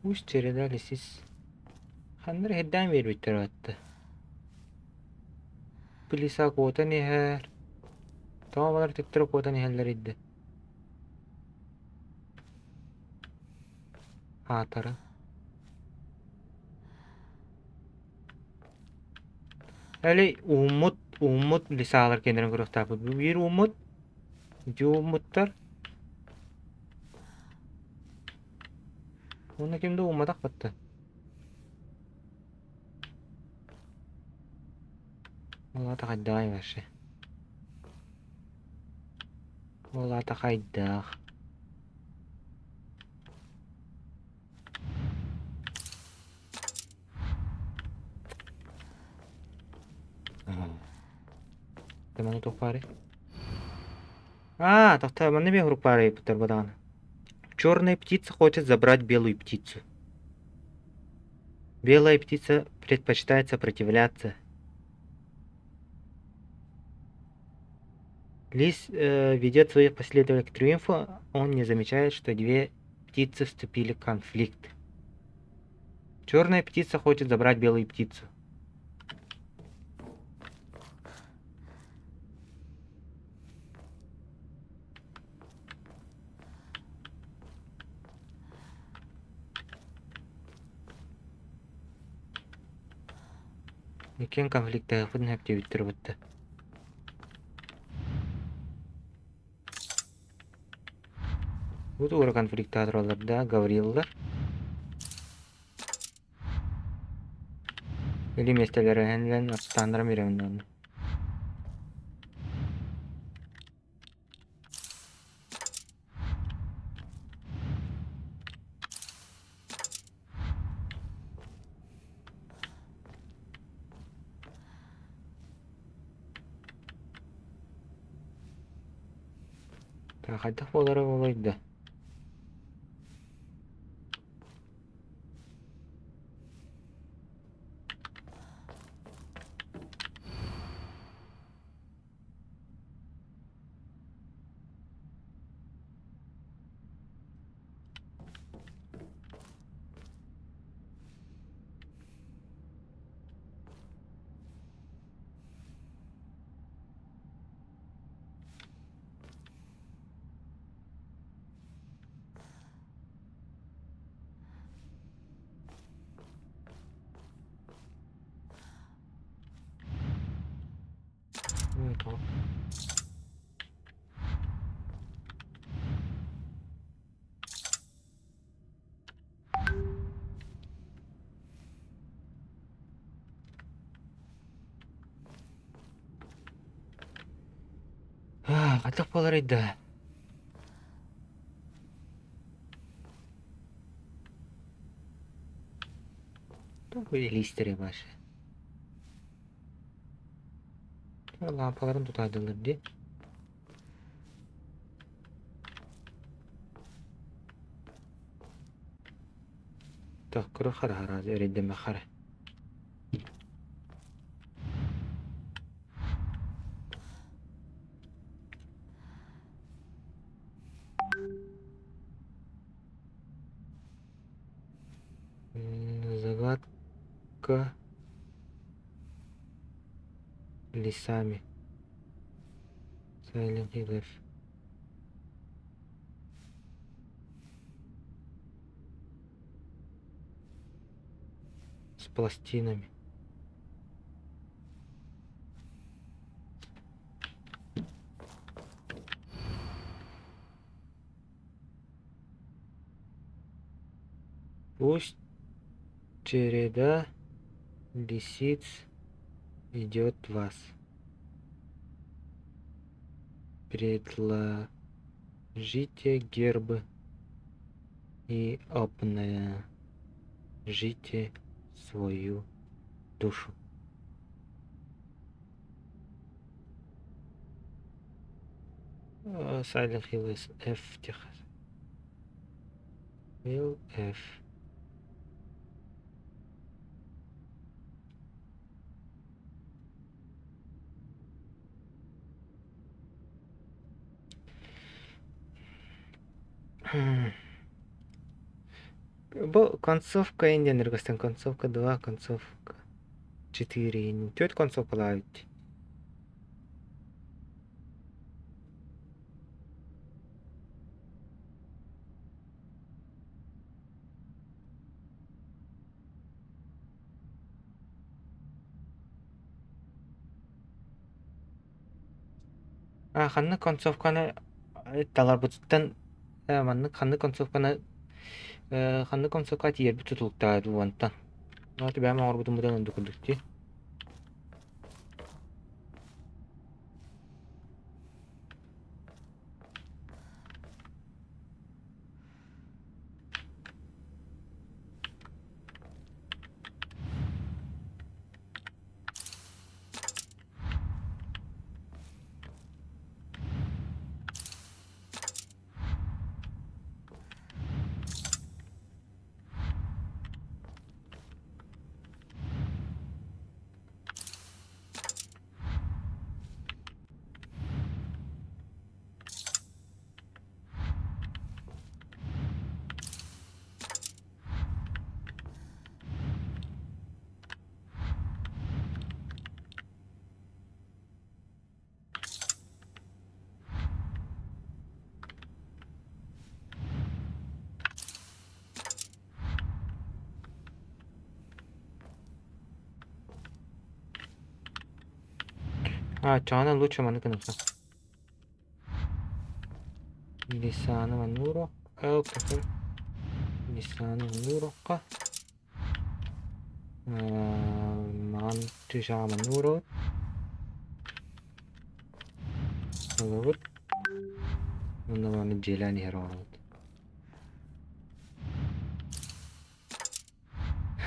Пусть череда лисиц. Ханна эрэ сирдээн биэрбиттэр баатта. Пылиса куотан иһэр. Тоҕо балар төттөрү куотан иһэллэр да? Аатара. Эли ууммут, ууммут лисалар кэннэрин көрүөхтаахпыт. Биир ууммут, ити ууммуттар. Уонна ким да уумматах батта. Ол аата хайдаҕай вообще? Ол аата хайдах? Манна туох баарый? Аа, тохтоо, манна эмиэ урук баар эбиттэр бадаҕана. Черная птица хочет забрать белую птицу. Белая птица предпочитает сопротивляться. Лис ведет своих последователей к триумфу, он не замечает, что две птицы вступили в конфликт. Черная птица хочет забрать белую птицу. Иккиэн конфликтаһыахпытын сөп диэбиттэр батта. Бу туора конфликтаһа тураллар да, Гавриллар. Или миэстэлэрэ иһэн аттааннара бирэбин Хайдах буолара буолуой да? Хайдах буоларый да? Туох илиистэрэ башы? Лаампаларын тутаардылар дии. Тохкура хара эрэйдэмэ хара. Загадка лесами. Silent Hill F. С пластинами. Пусть череда лисиц ведет вас. Предложите гербы и обнажите свою душу. Silent Hill F Техас. Hill F. Бу концовка индиан көстөн концовка 2, концовка 4, түөрт концовкалаабыт. А ханнык концовканы таларбытыттан маннык ханнык концовканы ханнык концовка тиийэрбит тутулуктаах уонтан. Аты бэйэм оҥорбутум быдан оннук курдук дии. А, чаана лучше маны гыныха. Лисаны мануро. Лисаны манурокка. Маҕан чыычааҕа маннык уурабыт. Ылабыт. Уонна мааны дьиэлээн иһэр оҥоробут.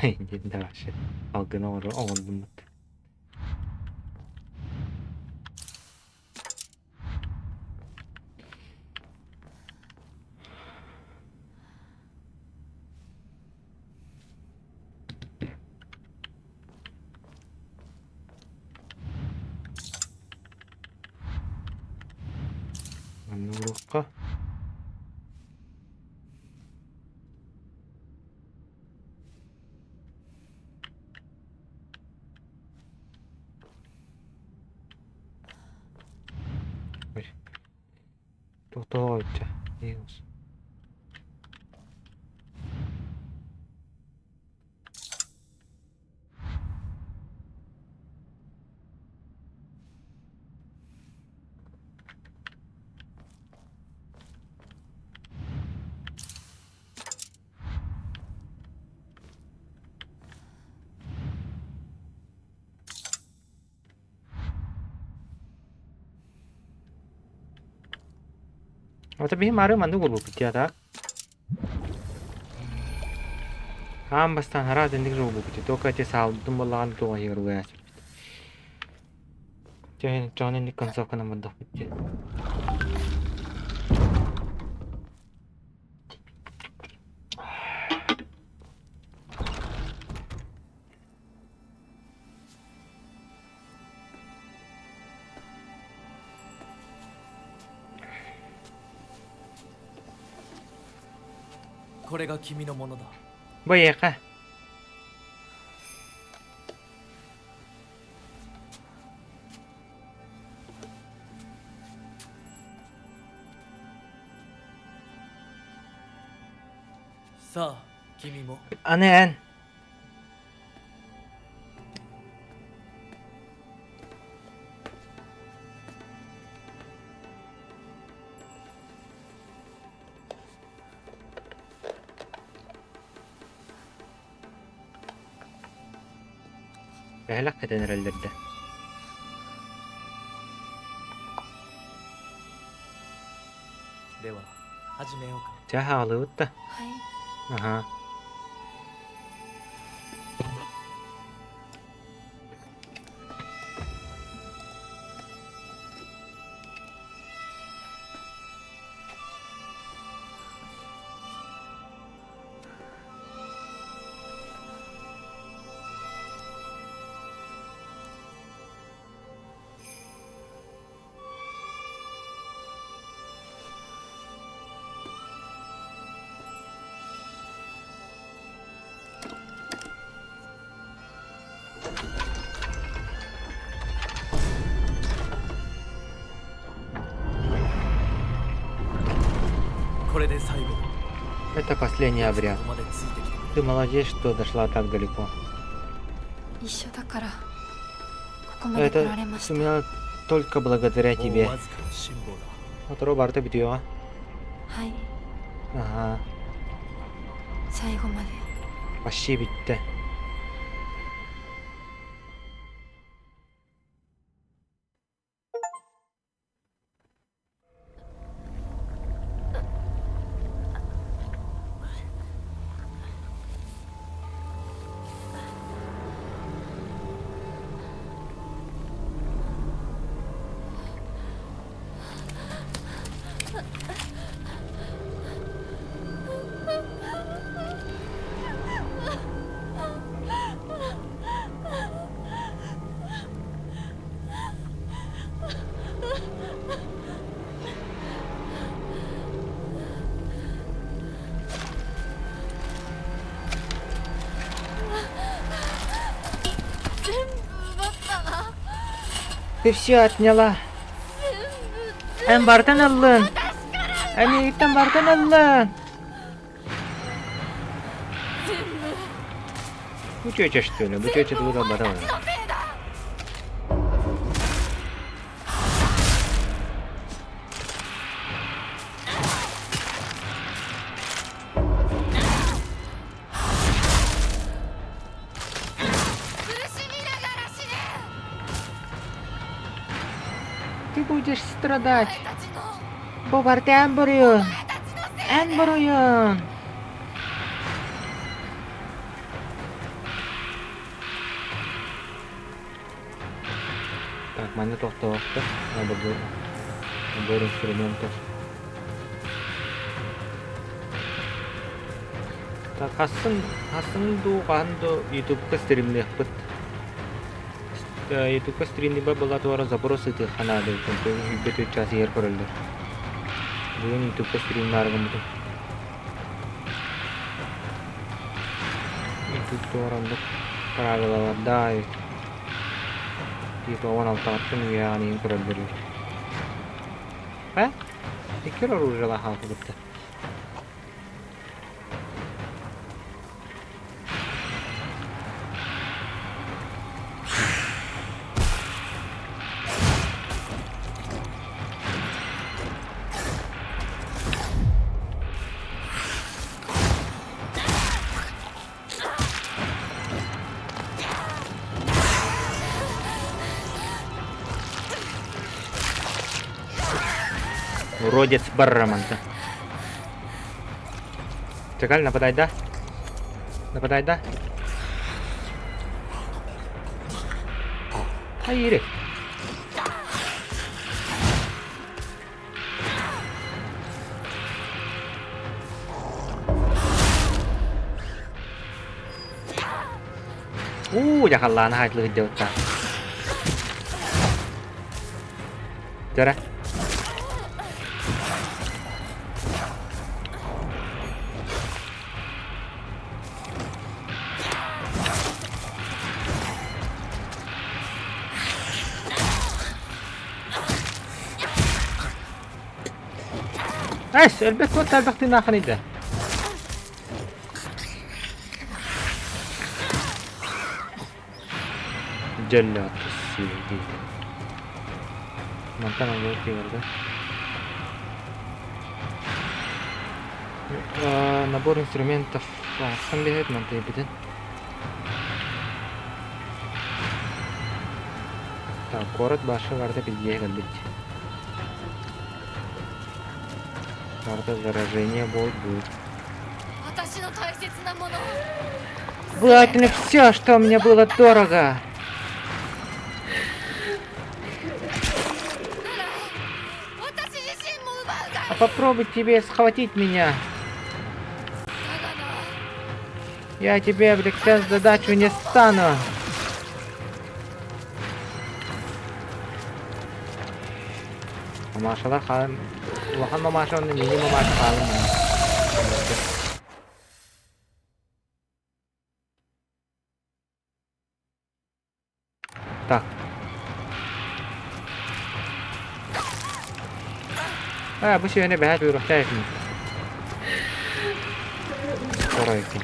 Диэн да вообще алгын оҥордуммут. Манна уруохха. Тохтоо ычча. Ото биһи мары маннык буолбуппут дии так. Аан бастаан араас инник же буолбуппут дии. Только эти саалбытын буоллаҕына туох иһигэр угайа сыппыт. Дьэ, дьон инник концовканан бардахпыт дии. これが君のものだ。 Бу эйиэхэ. さあ、君も。 Аны эн. Бэһэлэх кэтэн эрэллэр да. では、始めようか。 Чэ, хаалыбыт да. はい。 Аһаа. これで最後だ。 Это последний обряд. ここまでついてきてく Ты れ。 молодец, что дошла так далеко. 一緒だからここまで来 Это られました。 сумела только благодаря もう тебе. わずかの辛抱だ。 Вот Роберта битюа. はい。 Ага, 最後まで。 почти битте. 全部奪ったわ。 Ты все отняла. Эн бартан ыллын. Эн эйиттэн бартан ыллын. Бу чүөчэ что ли? Бу чүөчэ тугу да ылбата のせいだ。苦しみながら死ね。 Ты будешь страдать. お前たちの Бу барыта эн буруйун. お前たちのせい。 Эн буруйун. Так, манна тохтоохто. Набор, набор инструментов. Так, хассын, хассын дуу, хаһан дуу ютубка стримниэхпит. Ютубка стримниба была туора запрос ыытыахха наада эбит. Сүүрбэ час иһэр көрөллөр. Бүгүн ютубка стримнаары гыммытым. Ютуб туора оннук правилалардаах эбит. Типа 16-ттан үйэҕин иһин көрөллөр эбит. Э? Икки оружиелаах хаалбыттар. Уродец барраманта. Чекаль, нападай, да? Нападай, да? Хайыыры. Уу, дьахаллаана хаайтылыгыт дьабыттаа. Дьара. Эс, элбэх туот элбэх тыынаахын иде. Дьэллээх сиэдии. Мантан ылыы киирдэ. Набор инструментов сан биһэт мантайбытын. Так, город башы барда пиздее кэлбит. Карта заражения будет. Желательно все, что мне было дорого. А попробуй тебе схватить меня. Я тебе облегчать задачу не стану. Мамашалар хаалан улахан мамаша уонна мини мамаша хаалан Так. А, бу сиэни бэһэт үөрэхтэй этим. Оройкин.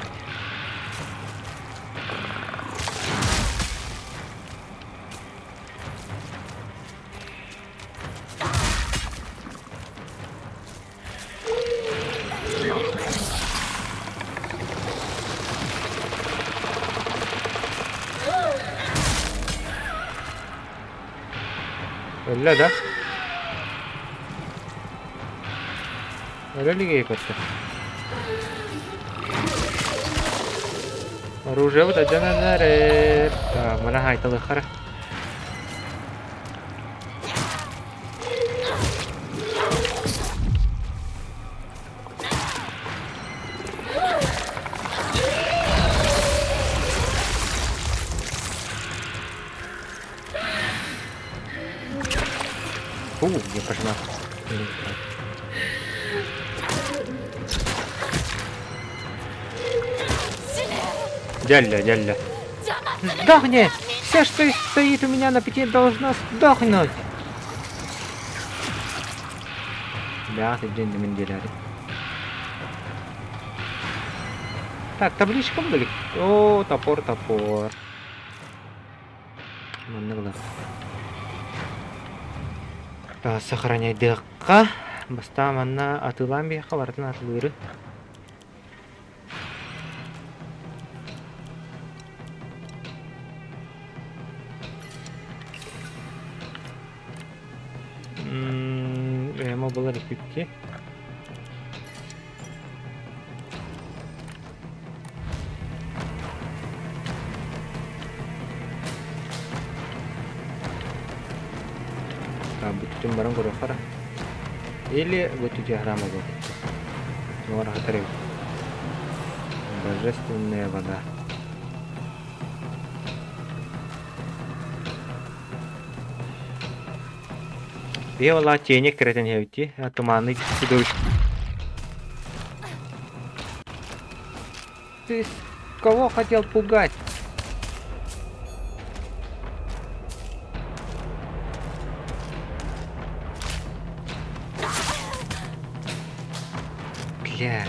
Өллө да? Өлө илиги көрдө. Оружие вот адьананар. Так, мана хайталыхара. Фу, я пошла. Дялля, дялля. Сдохни! Все, что стоит у меня на пути, должно сдохнуть! Да, ты день Так, табличка были? О, топор, топор. Маннык ылар. Сохраняйдыахха. Бастаан манна атыылаан биһиэхэ барытын атылыыры. Эмо булар иккитти. Бүтүн баран көрүөххэ Или бүтүтү храма буолбут. Божественная вода. Биола тени кирэтэн иһэбит туманный чудовищ. Ты кого хотел пугать? Бля.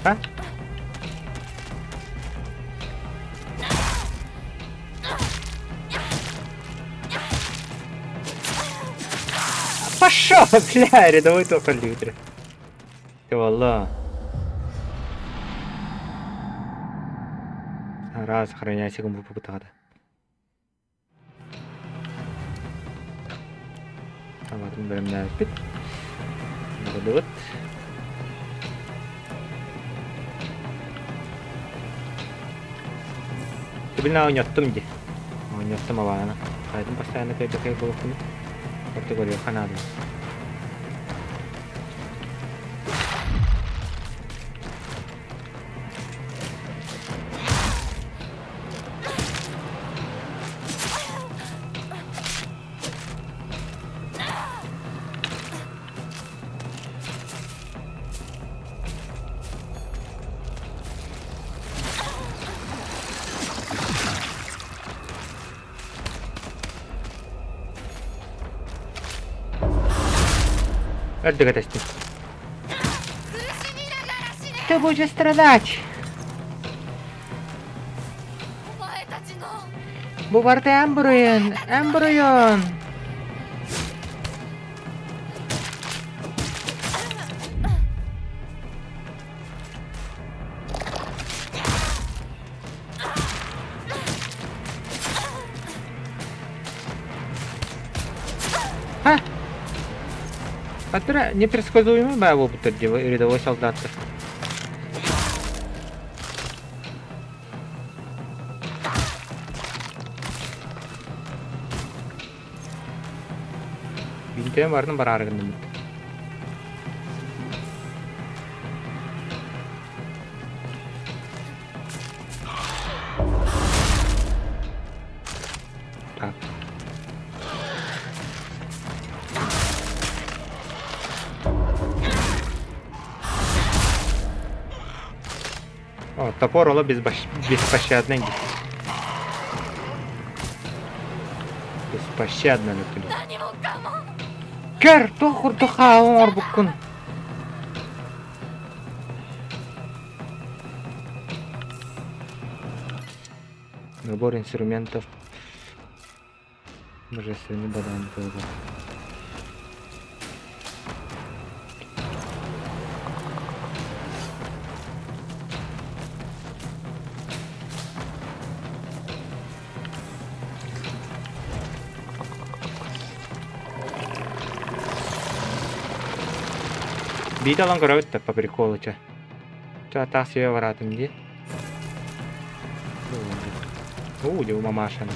А? Пошел, бля, рядовой только лютер. Ты валла. Раз, сохраняйся, кому попытата. Абатын бэлэмнээбиппит. Бардыбыт. Түбүнэ оонньоттум дии. Оонньоттум абааны. Хайдым постоянно кэйбэкэй буолуккуну. Орто көрүөххэ наада. Эрдэ кэтэстим. Ты будешь страдать. Бу барыта эн буруйун, эн буруйун. Ха! Которая непредсказуемый баа буолбуттар рядовой солдаттар. Бинтэн барын бараары гынныммыт. Так. О, топор ола беспощадный. Беспощадно нүктүлү. Көр, туох курдук хаалын оҥорбуккун. Набор инструментов божественный бадан тылга. Биитэ ылан көрөбүт да по приколу чэ. Чэ атаах сиэ бараатым дии. Уу, дьэ мамашаны.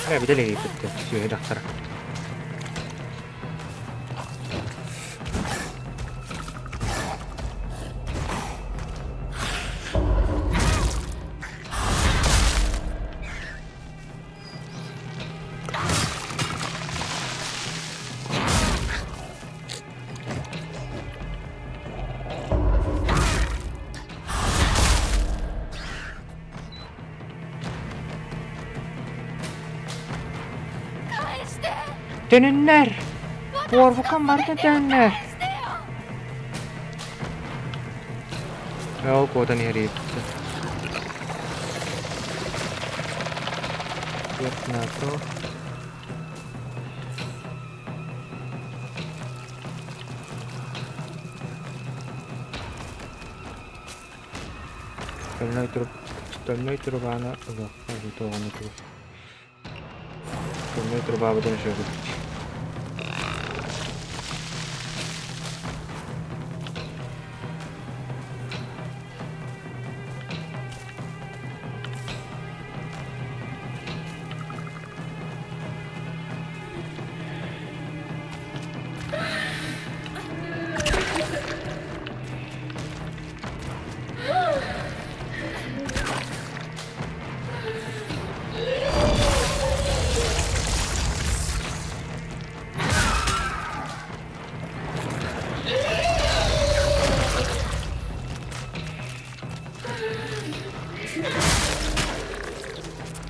Э, бүтэ илик сүөһү дьахтара. Төнүннэр! Уорбуккан барыта төннөр! Ол куотан иһэр НАТО. Стальной труп, стальной трубаны ылыахха тоҕону тугу. Стальной трубабытын өшөбүт.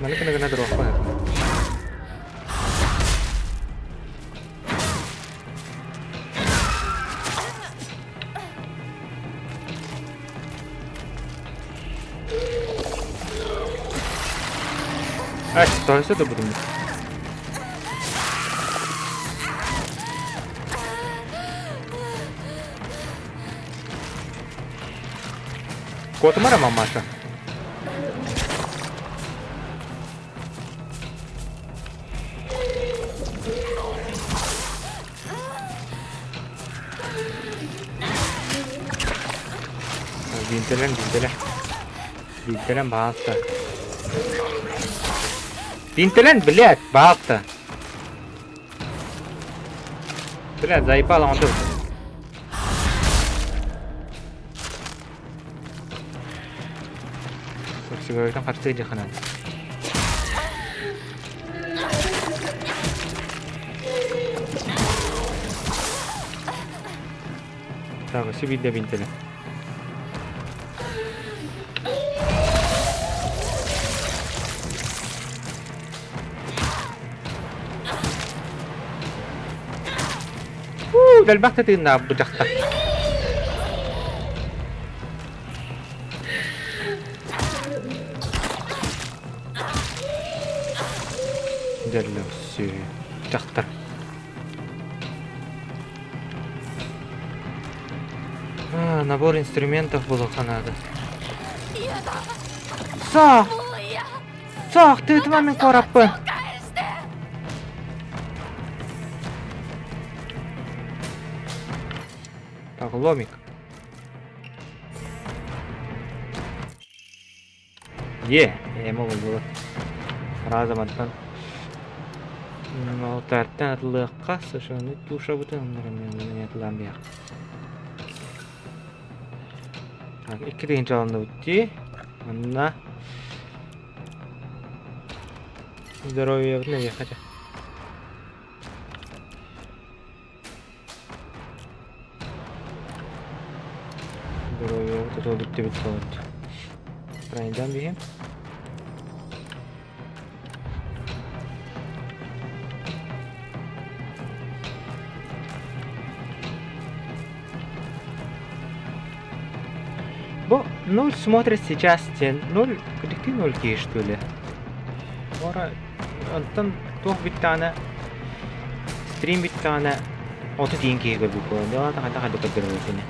Маны гына гына туруохпун Ай, тоһуйса да будум. Куотумара мамаша. Биинтэлэн, биинтэлэн. Биинтэлэн баалта. Биинтэлэн, блядь, баалта. Блядь, заебал он тут. Сигаретан харчы дьаханан. Так, өссө биирдэ бинтэлэ. Уу, дэлбэх да тыыннаах бу дьахтар. Дьэллэхсүү дьахтар. А, набор инструментов булуохха наада. Суох! Суох, тыытыма мин куораппын. Так, ломик. Е, эмо булбулар. Разом антан алтартан атылыахха, сошону тушабытын оннорон атылаан биэх. Так, икки тыһыынча алынныбыт дии. Манна здоровьебытын эбиэххэ чэ. Здоровьебыт отоо бүттүбүт болот. Трайдан биһим. Бу нуль смотрит сейчас те нуль кырдьыктыы ноль киһи что ли? Ора онтон туох бүттэҕинэ стрим бүттэҕинэ отут иин киһи көрбүт буолан дьэ хайдах хайдах көрдөрөбүт ини.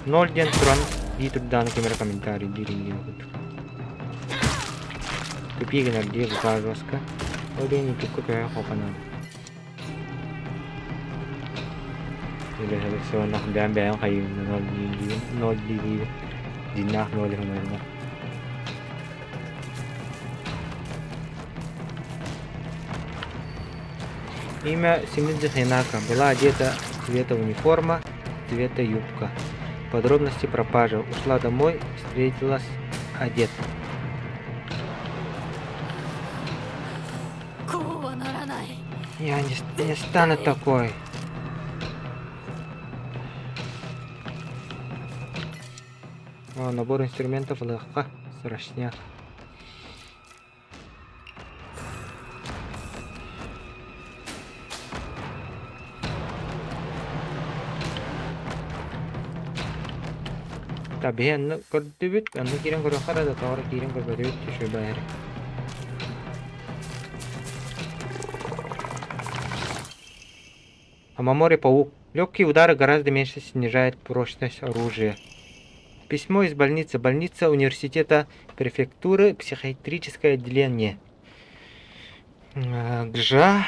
Ноль диэн туран дии турдааны ким эрэ комментарий диир инниэ курдук. Тупи гынар дии бука жестко. Ол диэн ютубка көһө хопанан. Үлэһэлэксионнах бэйэм бэйэм хайыыбын ноль диибин ноль диибин дьиннээх ноль хомойно. Имя Симидзи Хинака была одета цвета униформа, цвета юбка. Подробности пропажи. Ушла домой, встретилась одет. Я не стану такой. О, набор инструментов ылыахха, срочняк. Да, биһи онно көрдүбүт, онно киирэн көрүөххэ да, тоҕо эрэ киирэн көрбөтүбүт үчүгэй эрэ. Амамори паук. Легкие удары гораздо меньше снижают прочность оружия. Письмо из больницы. Больница университета префектуры, психиатрическое отделение. Гжа,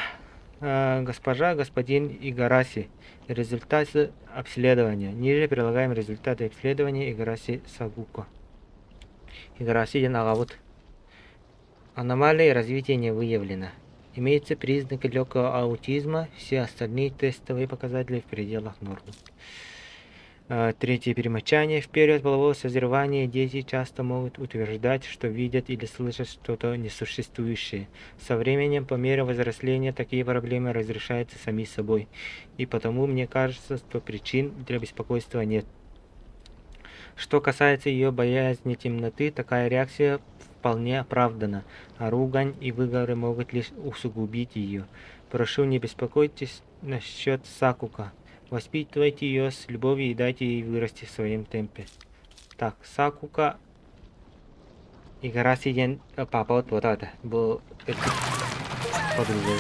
госпожа, господин Игараси. Результаты обследования. Ниже прилагаем результаты обследования Игараси Сагуко. Игараси диэн аҕабыт. Аномалий развития не выявлено. Имеются признаки легкого аутизма, все остальные тестовые показатели в пределах нормы. Третье примечание. В период полового созревания дети часто могут утверждать, что видят или слышат что-то несуществующее. Со временем, по мере взросления, такие проблемы разрешаются сами собой. И потому, мне кажется, что причин для беспокойства нет. Что касается ее боязни темноты, такая реакция вполне оправдана, а ругань и выговоры могут лишь усугубить ее. Прошу, не беспокойтесь насчет Сакука. Воспитывайте ее с любовью и дайте ей вырасти в своем темпе. Так, Сакука Игараси диэн папабыт буота этэ. Бу подруга.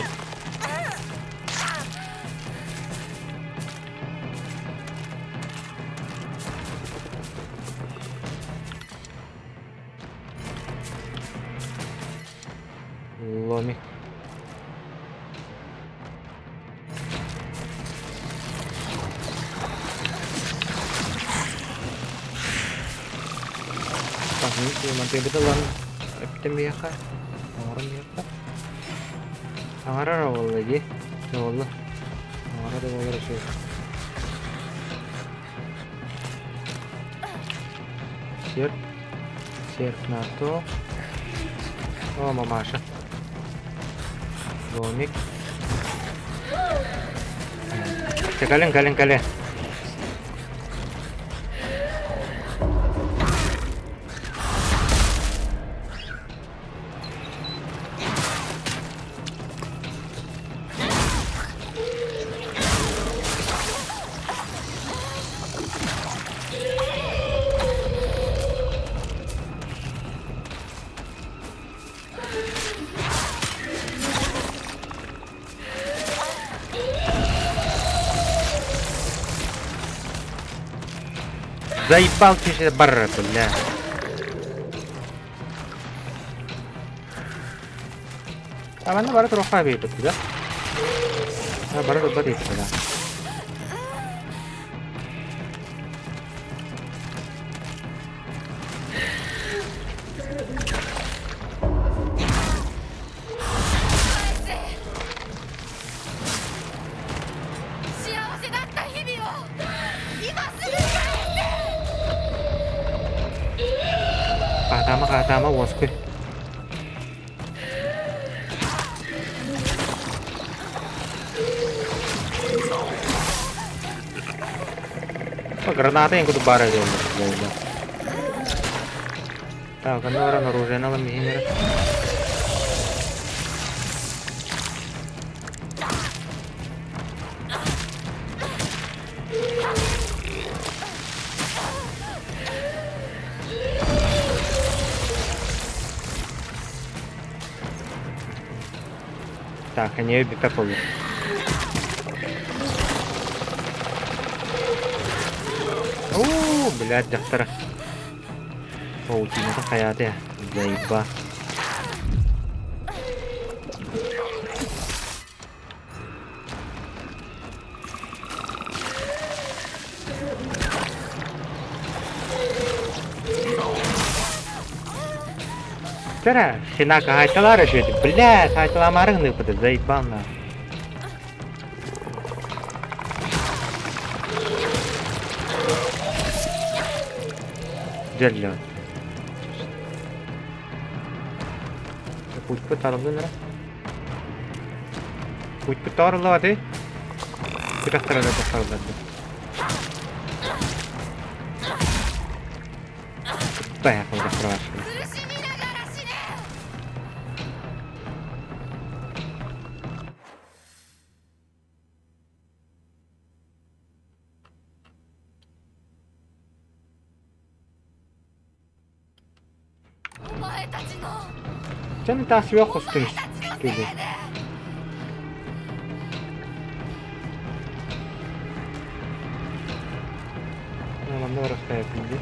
Домик. Мантыйбыт ылан эптим биһиэхэ, оҥорон биһиэхэ. Таҥарар буолла дии. Буолла. Таҥара да буолар үчүгэй. Серп. Серп на то. О, мамаша. Домик. Кэлин, кэлин, кэлин. Заебал ты барра, бля. А манна бары туруохха эбит да? А бары турбат эбит да. Хаатаама, хаатаама, уоскуй. Граната ең кудук баара диэн Так, онно баран оружиены ылан биһин эрэ. Так, они обе попали. Оо, блядь, дьахтара. Паутината хайаата заеба. Тара, хинака хайталара жөді. Бля, хайталамарың ныпыды, заебал на. Дьэллэ. Путь тарыллын эрэ. Путь тарыллыбаты. Күтэхтэрэ тахсарыллар. Поехал, закрывашка. Чэ, таасыйа хостун что ли? Манна барахтаайбын дии.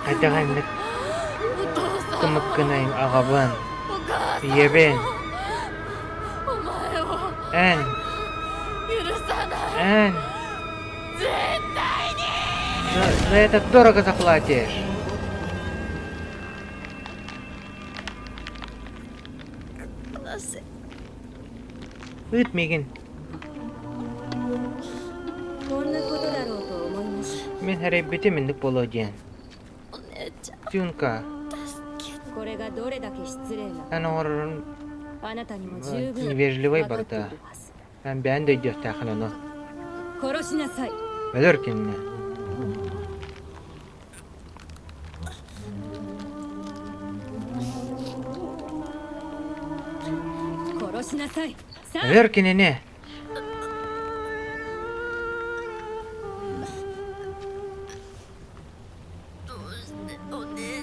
Хайдах эмит кымыккынайын аҕабын, ийэбин, эн, эн за это дорого заплатишь. Ыыт миигин. Мин эрэйбитим инник буолуо диэн. Тюнка. Эн оҥорорун невежливай барда. Эн бэйэн да өйдүөхтээххин ону. Өлөр кинини. Өлөр кинини!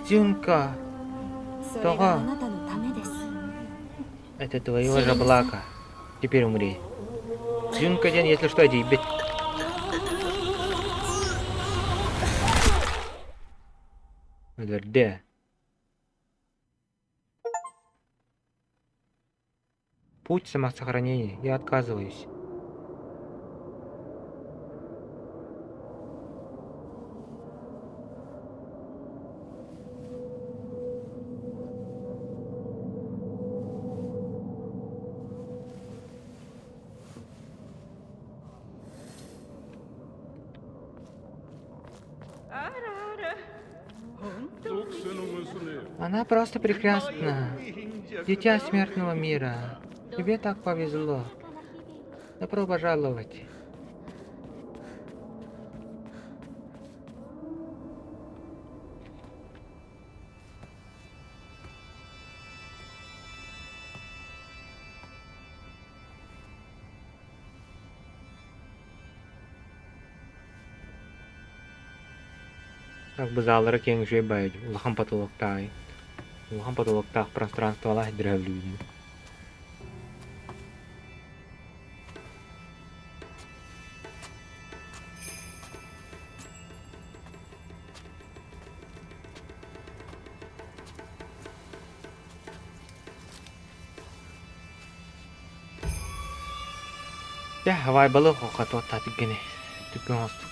Тюнка, тоҕо? Это твоего же благо. Теперь умри. Тюнка диэн, если что, эдийбит. Өлөрдө. Путь самосохранения. Я отказываюсь. Она просто прекрасна. Дитя смертного мира. Тебе так повезло. Добро пожаловать. Так базаалара киэҥ үчүгэй баайа дии, улахан потолоктаах улахан потолоктаах пространстволаах дьүрүһэллиибин. Дьэ, хавайбалы хохотуоттаа түргэни, түргэн оҥостук.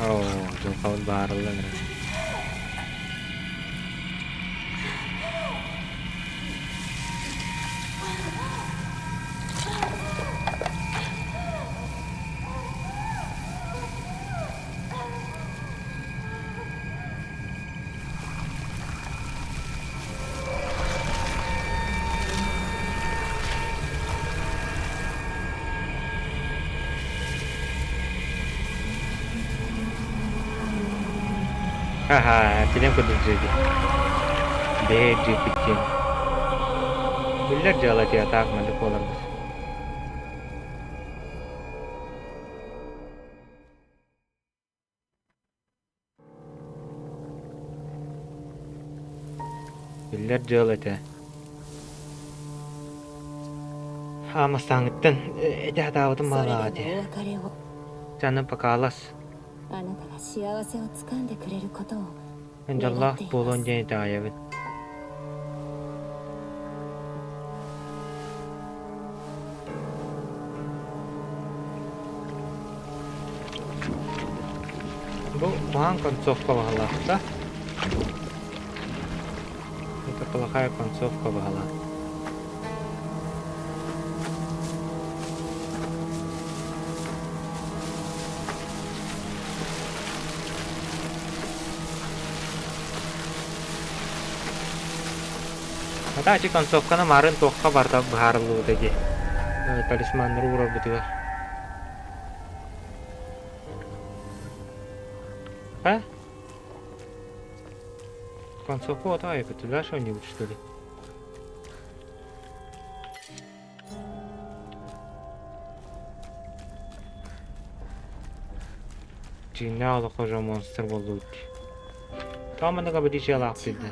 Оо, дьылҕабыт баарыллан эрэр. Ха-ха, тилэм курдук дьиэди. Бэйэ дьиэппит диэн. Биллэр дьыала театр маннык буоларбыт. Биллэр дьыала этэ. Хаамастааҥҥыттан этэ сатаабытым баҕалааҕа этэ. Чаны покалас. Эн дьоллоох буолуон диэн итэҕэйэбин. Бу куһаҕан концовка баҕалаах да? Это плохая концовка баҕалаах. Хата концовканы марын туохха барыта быһаарыллыбыта дии. Талисманнары уурарбытыгар. А? Концовку вот ай, туда что-нибудь, что ли? Дьиҥнээх олоххо же монстр буоллубут дии. Тоҕо маннык обидичиялаахпыт да?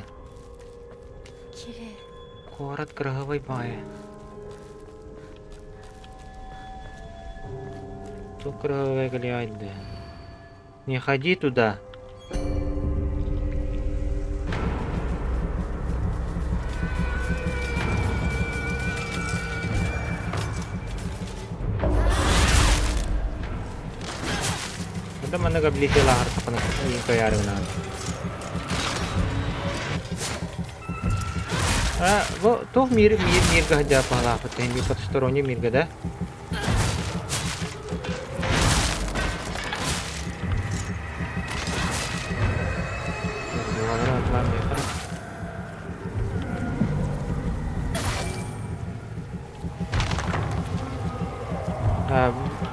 Куорат кыраһыабай баҕайы. Туох кыраһыабай кэлиэҕэй да? Не ходи туда. Это маннык облетела кыйаарыгынан. А, бу туох мир мир мирга сылдьар паһалаахпыт потусторонний мирга да?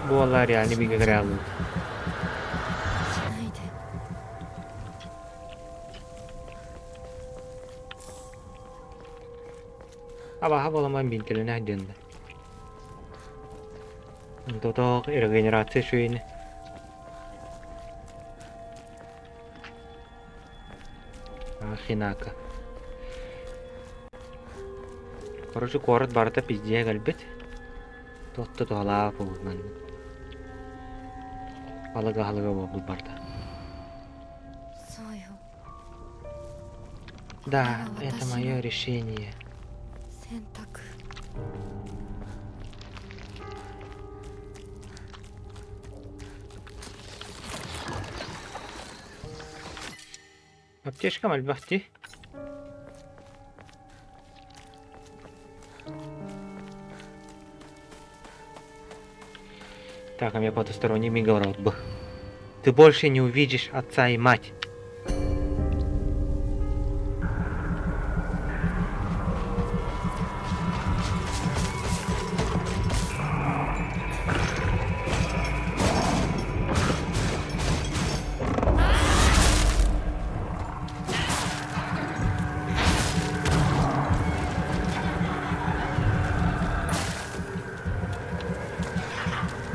Буолар реально бигэ кыраалыыр. Абаһа буоламан бинтэлэнэ сылдьан Тотоох регенерация үчүгэйини. Хинака. Короче, куорат барыта пиздец кэлбит. Туох да туһалаах буолбут Балыга-аһылыга буолбут барыта. Да, это мое решение. Аптечкам элбэх дии. Так, а мне потусторонний миговорот был. Ты больше не увидишь отца и мать.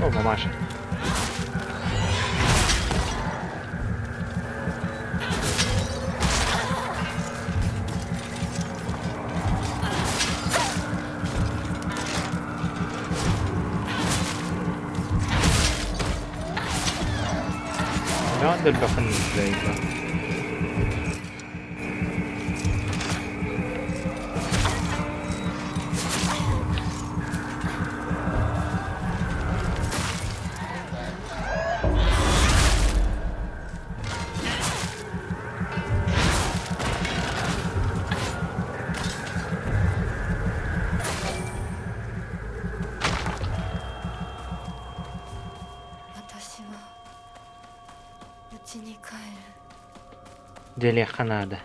О, мамаша. Да, элбэххин Дьиэлиэххэ наада.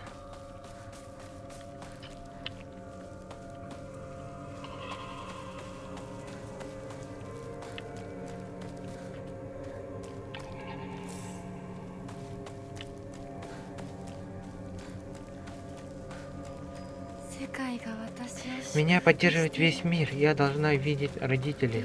Меня поддерживает весь мир. Я должна видеть родителей.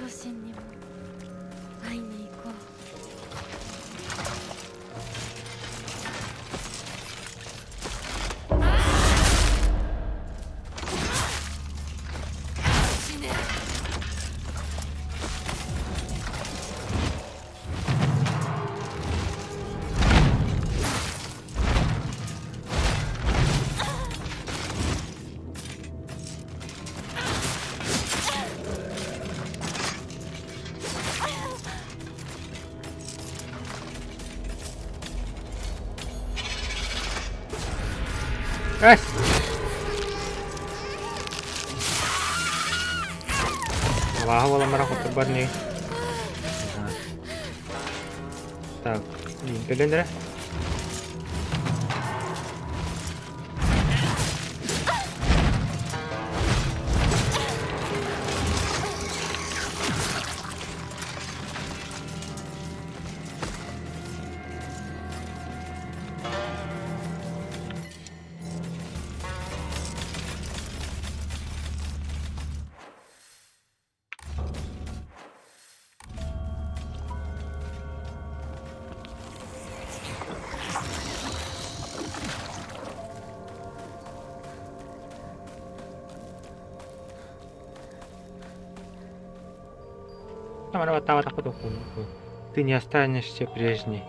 Ась! Алааһа буолан хотурбар не. Так, кэлэн эрэ. Ты не останешься прежней.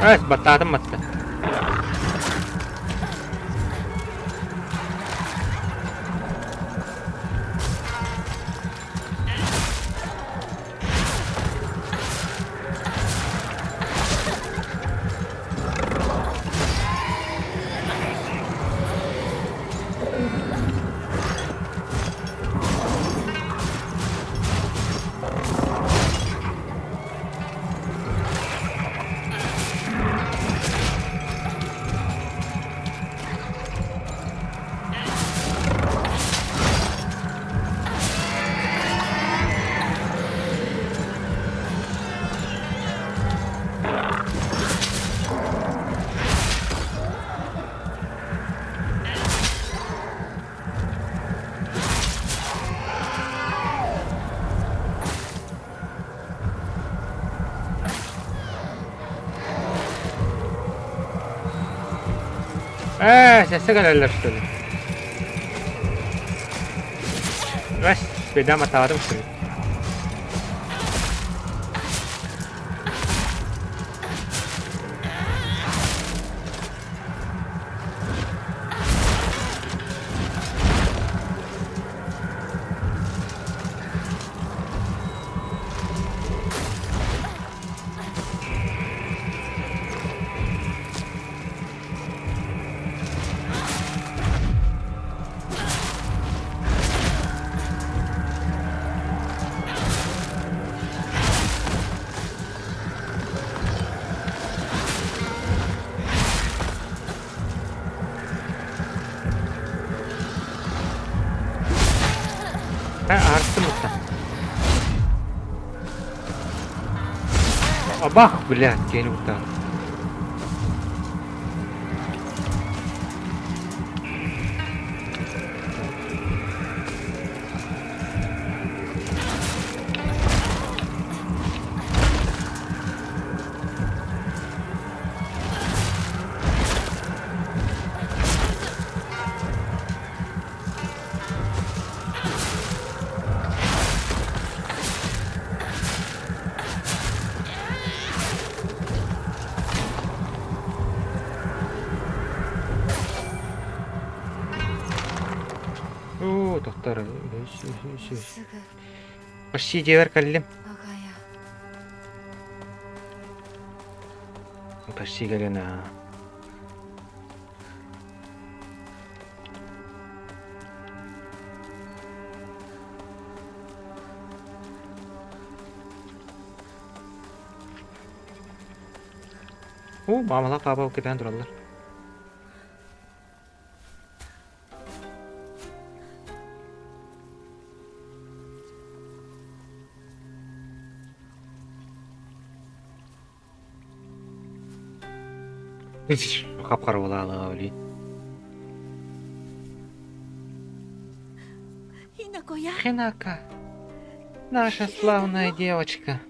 Эс, баттаатым матта. Ээ, сессе кэлэллэр что ли? Бэс, беда матаатым что ли? Артымыта. Абах, блядь, киһини куттаан. Оо, тохтор. Почти дьиэбэр кэллим. Почти кэлэн аа. Оо, маамалаах паапа кэтээн тураллар. Хап-хара буолаалаҕа блин. Хинака, наша славная девочка.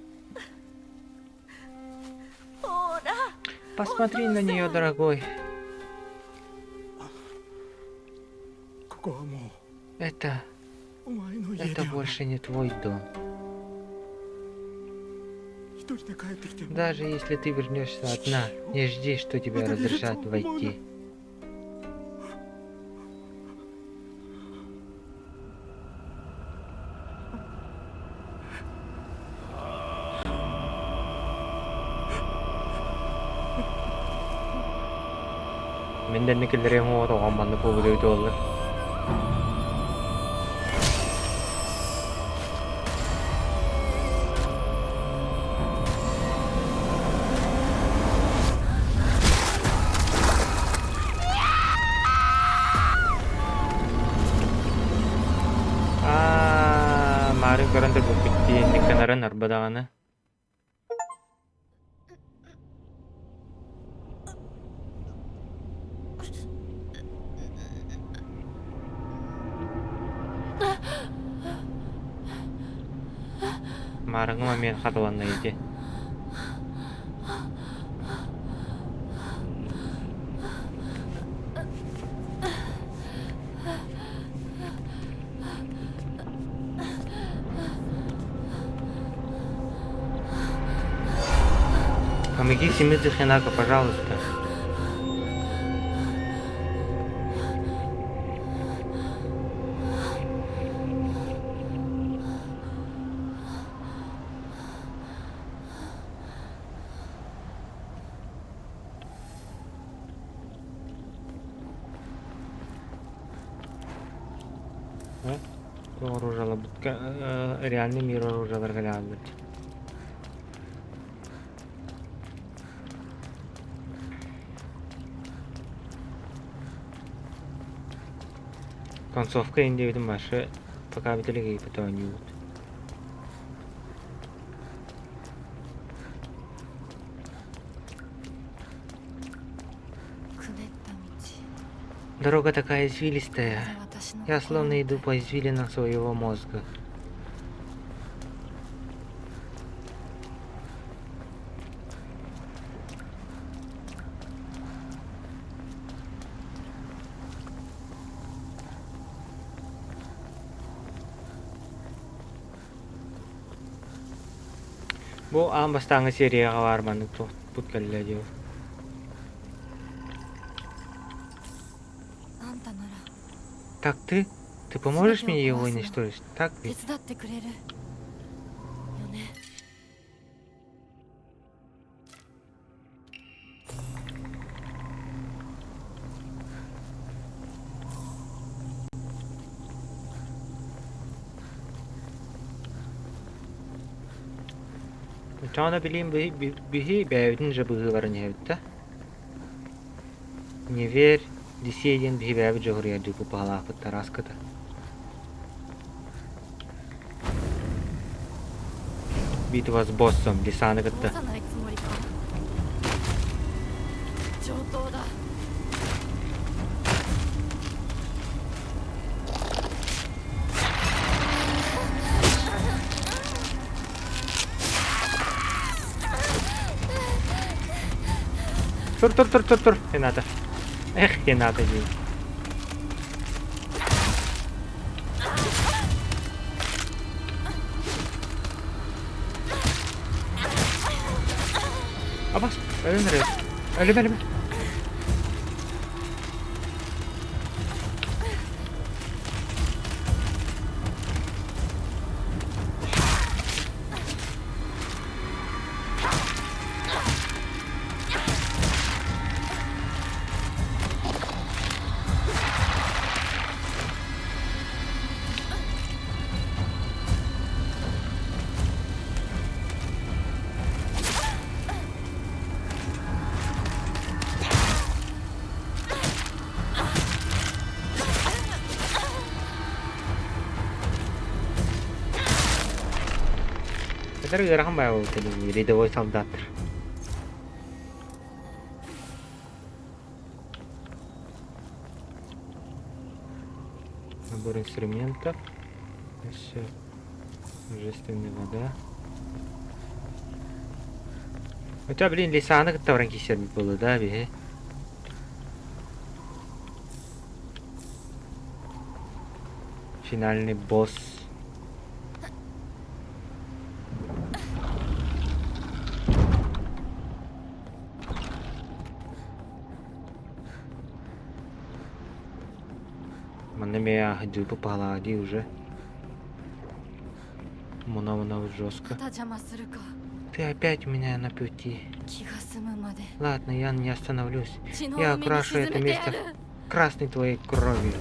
Посмотри на нее, дорогой. Это... Это больше не твой дом. Даже если ты вернешься одна, не жди, что тебя разрешат войти. Мин да инники киллэриэм уоҕа тоҕон маннык буолбут эбит буолла. Аа, Марын көрөн турбуппут дии, инник гынарын арба даҕаны. Маарыҥҥы момент хатыланна ити. Помоги Симидзе Хинако, пожалуйста. Оружияларбыт реальный мир оружияларга ылааллар. Концовка индиэбитин башы пока бүтэлик ыйбыт оонньуубут. Дорога такая извилистая. Я словно иду по извилинам своего мозга. Бу аан бастааҥҥы серияҕа баар маннык туохпут кэллэ диэбит. Так ты? Ты поможешь мне его уничтожить, так ведь? Оччоҕуна билиим биһи бэйэбитин же быһыыларын иһэбит да. Не верь, Дисей диэн биһи бэйэбит дьоһуруйардыы пупаалаахпыт Тараската. Битва с боссом Лисаны кытта. Тур, тур, тур, тур, тур. Хената. Эх, Хената дии. Абас, өлөн эрэр. Өлүмэ, өлүмэ. Эдэр ыарахан баайа рядовой солдаттар. Набор инструментов. Все. Божественная вода. Хотя, блин, лисаны кытта баран киирсэрбит буолуо да, биһи. Финальный босс. Манна эмиэ дьыыпы паһалаа дии уже. Муна-муна жестко. Ты опять у меня на пути. Ладно, я не остановлюсь. Я окрашу это место красной твоей кровью.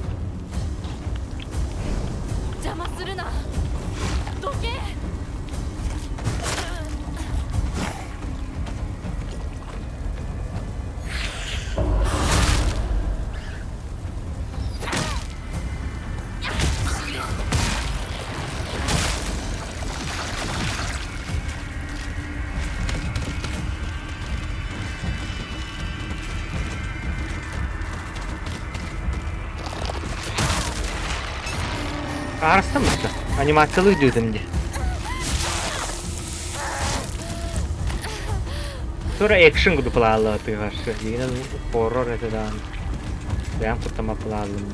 Арыстаммыта. Анимациялык диэтим дии. Тура экшн курдук плааллаатыгар. Дигинэн хоррор этэ даҕаны. Бэйэм куттама плааллым.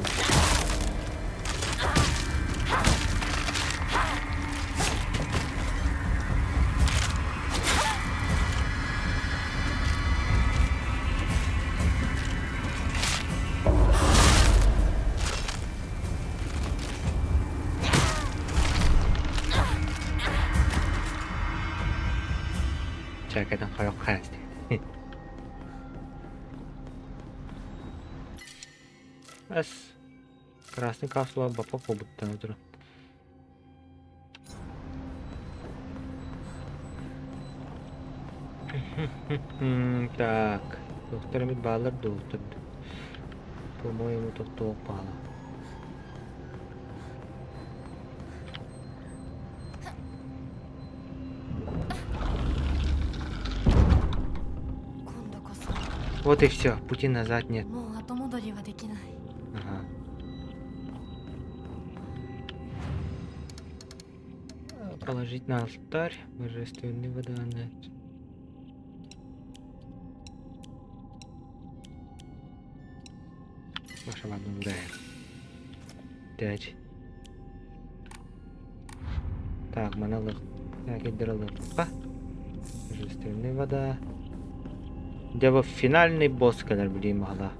Чакадан хойох хаасти. Ас красный капсула бапа побуттан отыра. Так, доктор эмит баалар доктор. По-моему, тохтуох баала. Вот и все, пути назад нет. Ага. Положить на алтарь божественный водоанет. Маша, ладно, Пять. Так, маналы кирдер Божественная вода. Дьэ бу финальный босс кэлэр билиим аһала.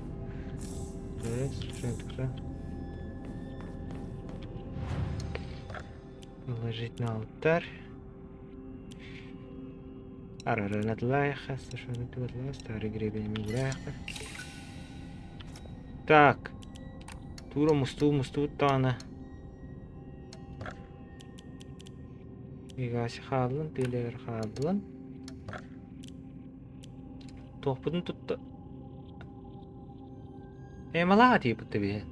Положить на алтарь. Арарынатлайха, старый гребень милайха. Так. Тура мустуу мустуу таана. Игаси хааллын, тыылыгар хааллын. Туохпутун тутта... Эмалаа тиийбитте биһи.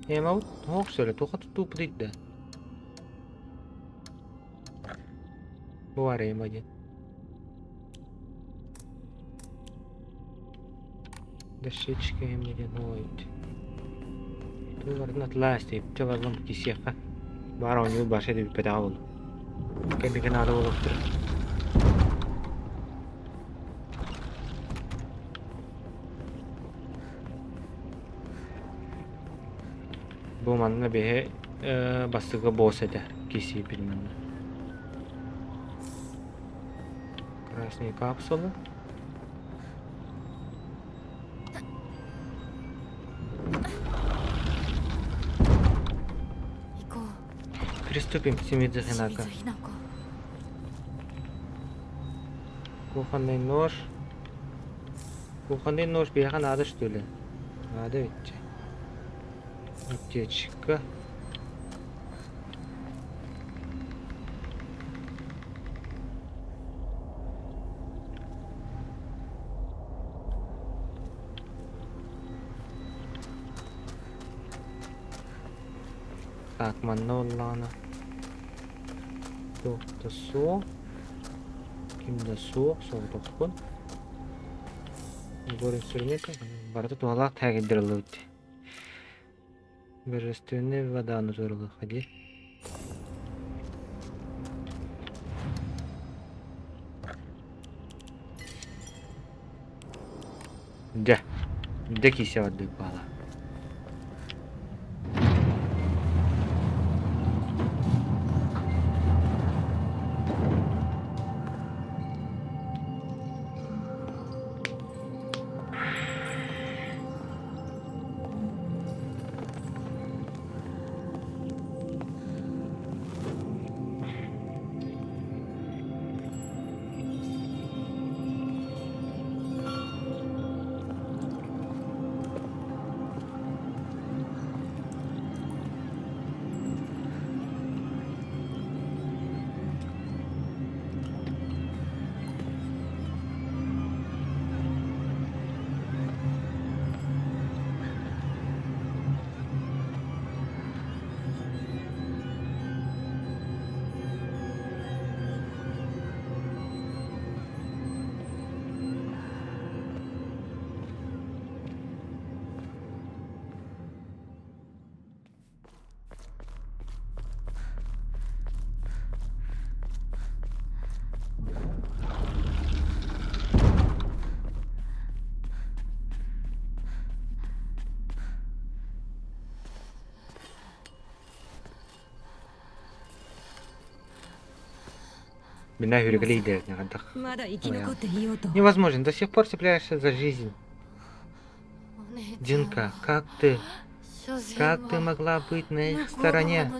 Эмабыт туох сөрө туха туттууппут да. Бу бар эма диэн. Дощечка эмне диэн ой. Тууларын атлаас диэбитэ барылым кисиэххэ. Баар оонньуур баша диэбиппэтэҕэ буолуо. Кэнники наада буолуохтара. Бу манна биһи бастакы босс этэ кисиипин манна. Красные капсулы. Приступим к Симидзе Хинако. Кухонный нож. Кухонный нож биһиэхэ наада что ли? Наада ведь. Аптечка. Так, манна буоллаҕына туох да суох, ким да суох, соҕотохпун. Егор инструмента барыта туһалаах тээгирдэр ыллыбыт дии. Божественная вода натуралыха дии. Дьэ, дьэ киирсэ бардыбыт баала. Бина Невозможно, до сих пор цепляешься за жизнь. Динка, как ты? Как ты могла быть на их стороне?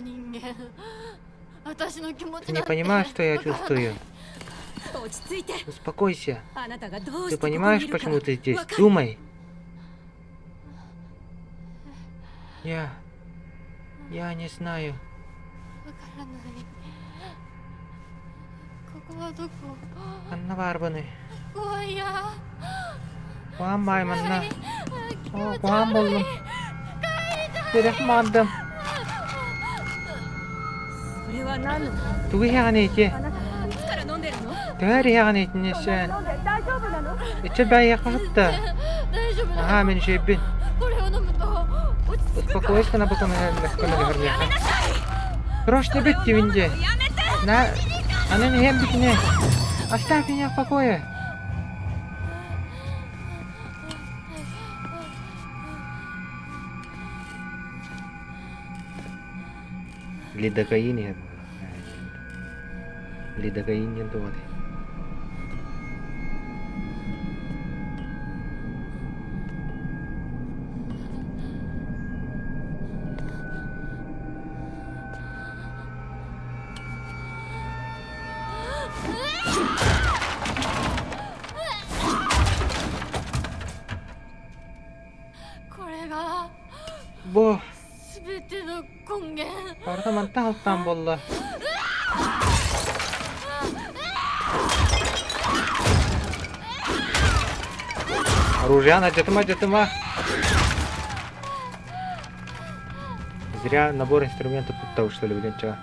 Ты не понимаешь, что я чувствую? Успокойся. Ты понимаешь, почему ты здесь? Думай. Я... Я не знаю. Ханна баарбыный? Куһаҕан баай манна. Оо, куһаҕан буоллум. Сүрэх маҕардым. Тугу иһэҕиний ити? Төһө эр иһэҕиний итини сэ? Иччэ бэйиэхэ сытта. Аһаа, мин үчүгэйбин. Успокоюсь гына бу көмөлөһөр миэхэ. Срочно бүт дибин дии. На, аны иһэн бүтүнэ. Оставь меня в покое. Лидокаин иһэр Лидокаин диэн туох этэй? Бу Барыта мантан алтаан буолла. Оружие алдьатыма, алдьатыма. Зря набор инструментов туттабыт что ли, блин, чё?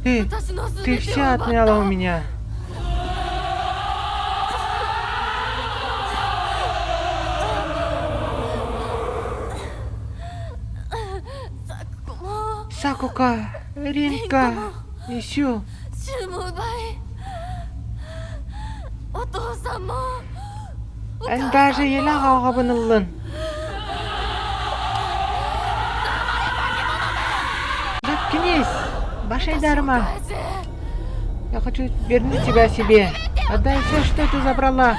Ты, ты вся отняла у меня. Сакука, Ринка, Исю. Эн даже еле аҕабын ыллын. Заткнись, башайдарма. Я хочу вернуть тебя себе. Отдай все, что ты забрала.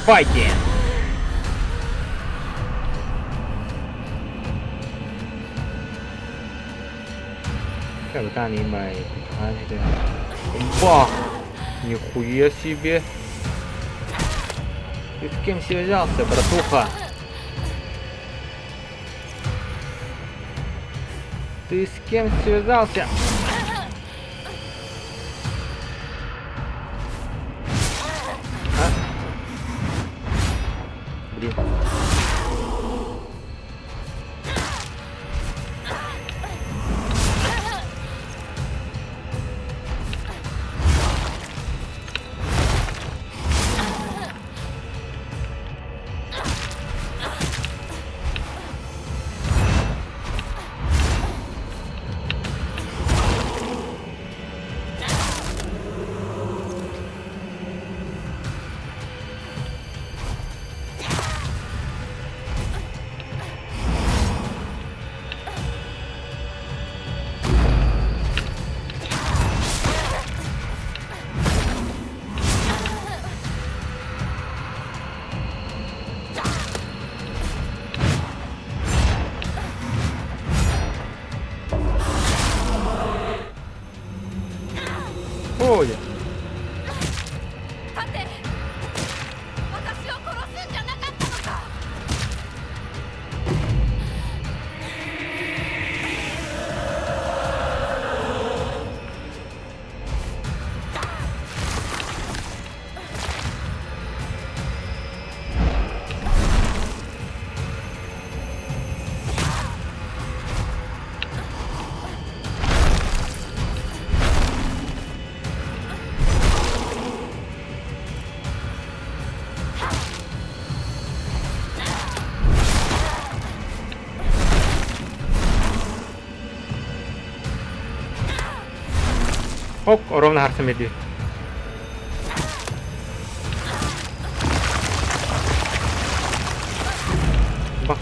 Fighting! Бах! Нихуя себе! Ты с кем связался, братуха? Ты с кем связался? А? Блин. Хоп, ровно харсан биэрдибит. Бах.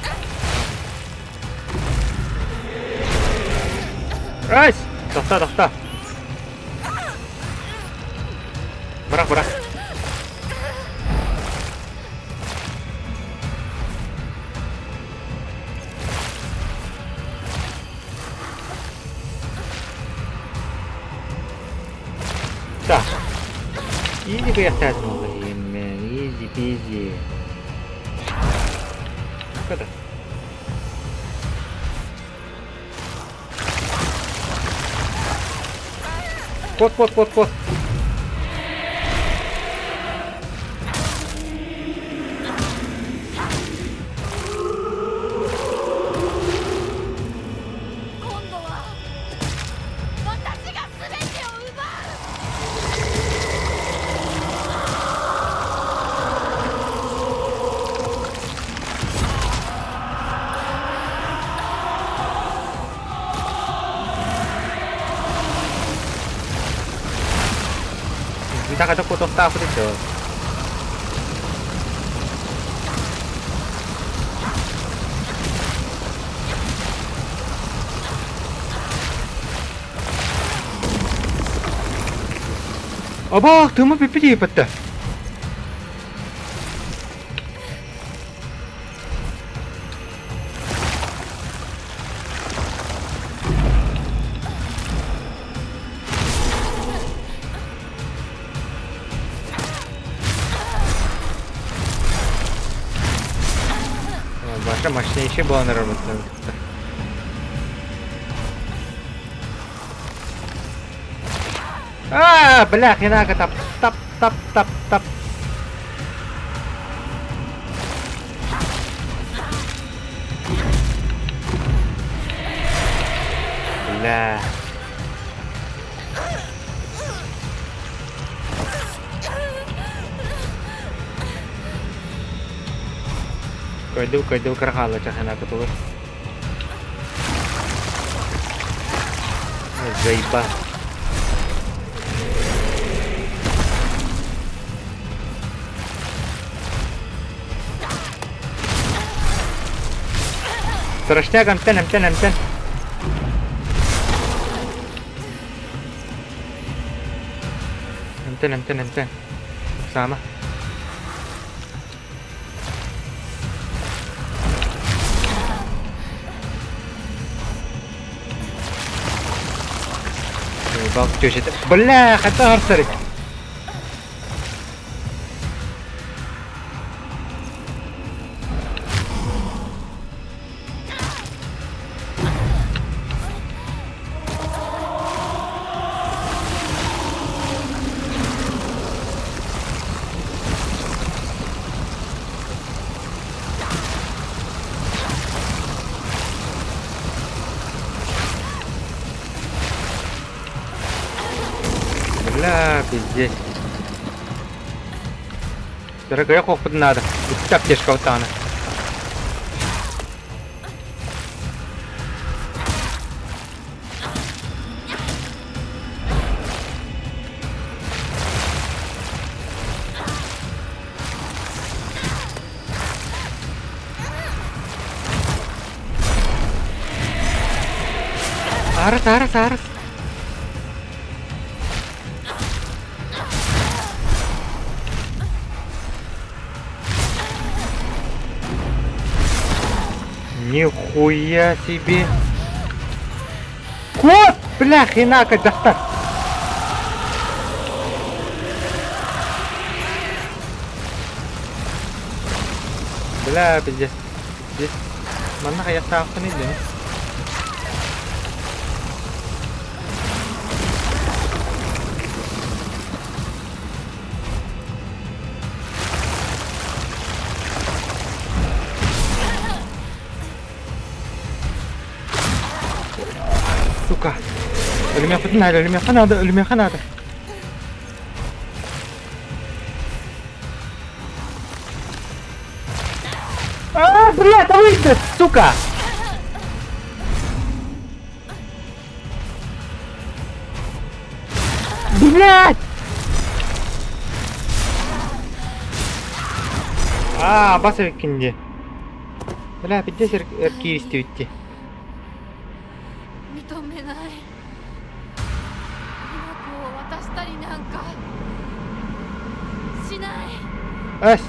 Раз! Тохтоо, тохтоо. Бырах, бырах. Так. Easy кыахтаатын ол иһиммин. Easy peasy. Ката. Кот, кот, кот, кот. Така кутохтаахпыт иччи. Абаах, тыма бүппүт ииппэтэ. Баша мощнейший буолан эрэр А, бля, хренака тап, тап, тап, тап, тап. Бля. Көрдүм, көрдүм, кыра хаалла чаханака тугу. Заеба. Страшняк, амтен, амтен, амтен. Амтен, амтен, амтен. Сама. Бля, хата арсарик. Бля, пиздец. Дорогая хохот надо. Бүттэ аптечка утаана. Арыс, арыс, арыс. Нихуя себе. Кот, бля, хренака, дьахтар. Бля, пиздец. Пиздец. Манна хайахтаахпын илдьэни. Сука. Өлүмүөхпүтүн наада, өлүмүөххэ наада, өлүмүөххэ наада. А, бля, да выйди, сука! Блядь! Аа, бас эбиккин дии. Бля, пиздец эр кииристибит дии. 認めない。雛子を渡したりなんかしない。 Эс!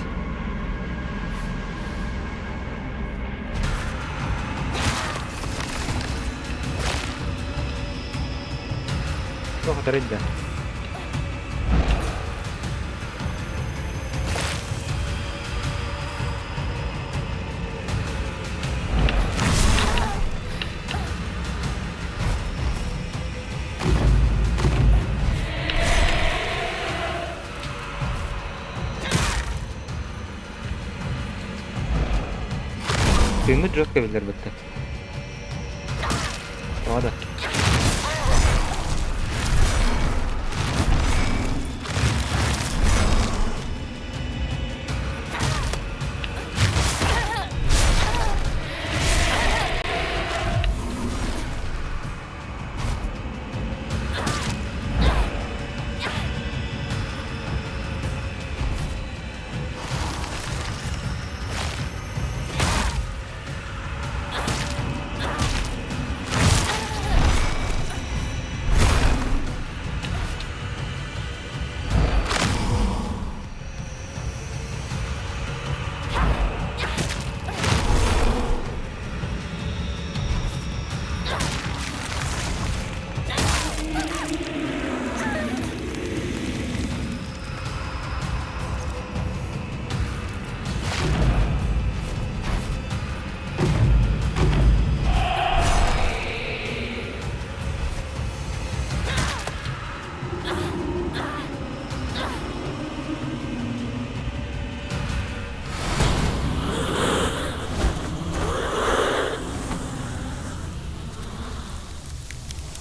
Туох да? Тыыммыт жестко биллэр бытта. Тоҕо да?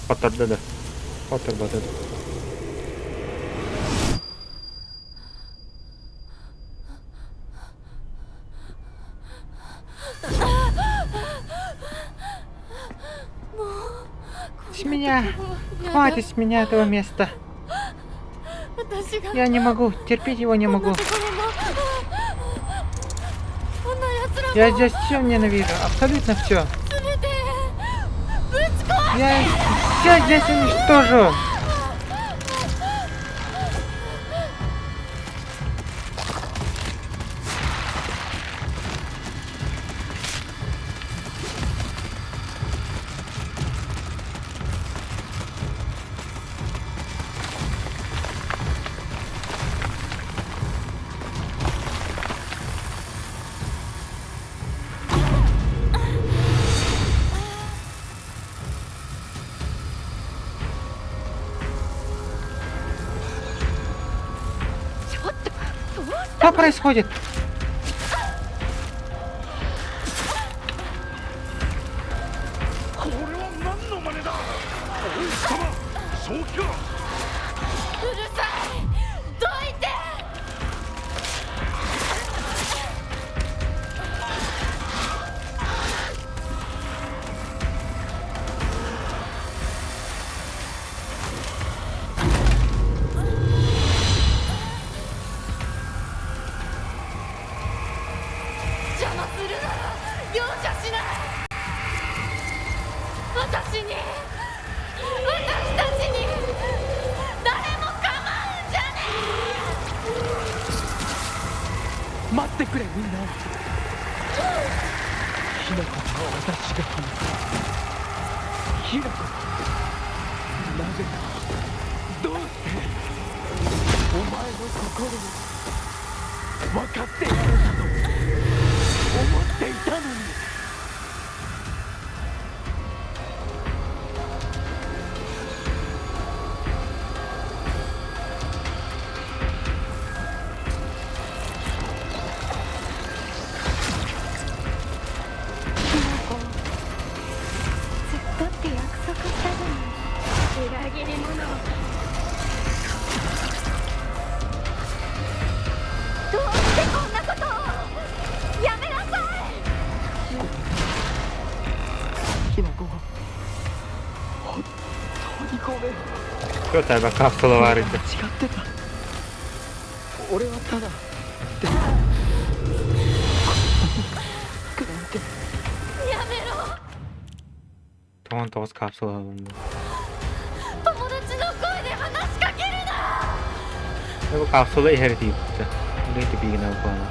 Хоттордо да? Хотторбото да? С меня! Хватит с меня этого места! Я не могу, терпеть его не могу. Я здесь все ненавижу, абсолютно все. Я все здесь уничтожу. Что происходит? これは何の真似だ。おい貴様、正気か。うるさい、どいて。邪魔するなら容赦しない。私に、私たちに誰も構うんじゃねえ。待ってくれみんな。ひな子とは私が話す。ひな子、なぜだ、どうしてお前の心を分かってやれたと思っていたのに。ひな子、ずっとって約束したのに。裏切り者。どうしてこんなことを。やめなさい。ひな子、本当にごめん。Что капсула варится. 違ってた俺はただでこんななんてやめろ 19 капсула алынды. 友達の声で話しかけるな Бу капсула иһэр тиийбитэ. Үлэ типигинэ буолла.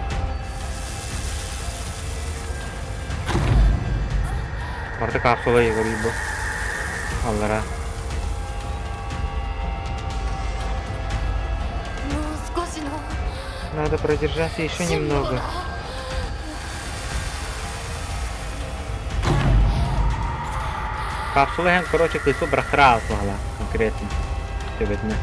Барыта капсула иһэр бу. Аллара. もう少しの Надо продержаться еще 辛抱 немного. だ Капсула иһэн, короче, кыысу бырахтара аалпаһала конкретно. Төбөтүнэ.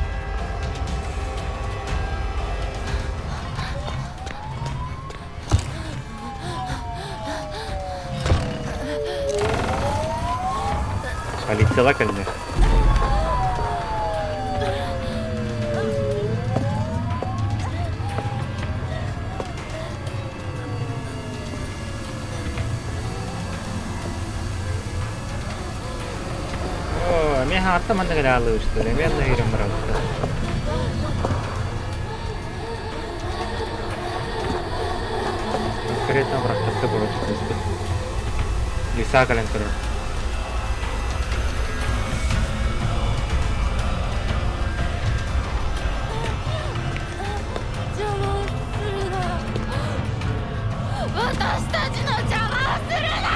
Полицияла кэллэ. Оо, мен хаатта манна кэлэ аалыыстар, эмиэ онно киирэн барабыттар. Конкретно бырахтарда короче кыыспыт. Лиса кэлэн турар. 邪魔をするな私たちの邪魔をするな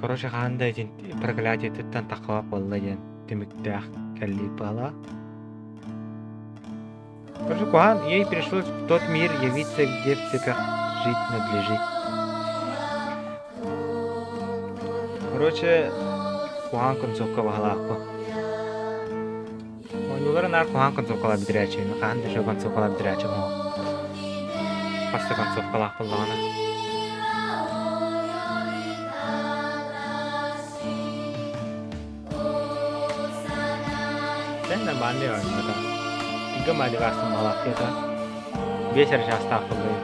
Короче, хаһан да итин проклятиетыттан таххыбат буолла диэн түмүктээх кэллии баҕалаах. Короче, Куан, ей пришлось в тот мир явиться, где в цепях жить надлежит. Короче, куһаҕан концовка баҕалаахпын. Оонньуулары наар куһаҕан концовкалар бүтэрээччибин, хаһан да үчүгэй концовкалар бүтэрээччим суох. Хас да концовкалаах буоллаҕына. Дьэ, нормальный оонньуута. Ига маливаастан баҕалаахтыата. Биэс эрэ чаастаах буоллай.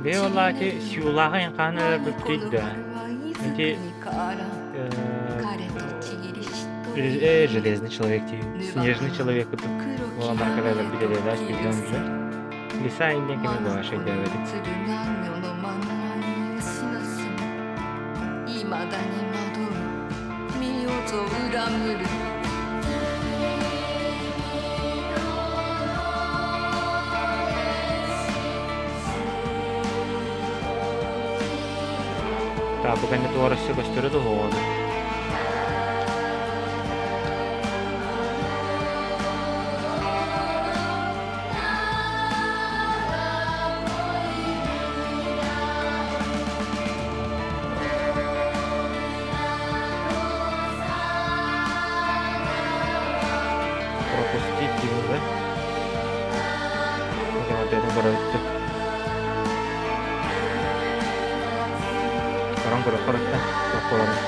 Бээ буоллаачы Сюлааҕа хаһан өлөрбүппүтүй да? Ити Железный человек дии, Снежный человек курдук буолан баран кэлэ өлөрбүт этэ уже. Лиса иннин кими буолар өйдөөбөтүм. Так, бу кэннэ туох өссө көстөрө да уһуоҕа Пропустить диэн да? Видимо, опять көрөттү. Көрөн көрө көрөттө. Туох буоларын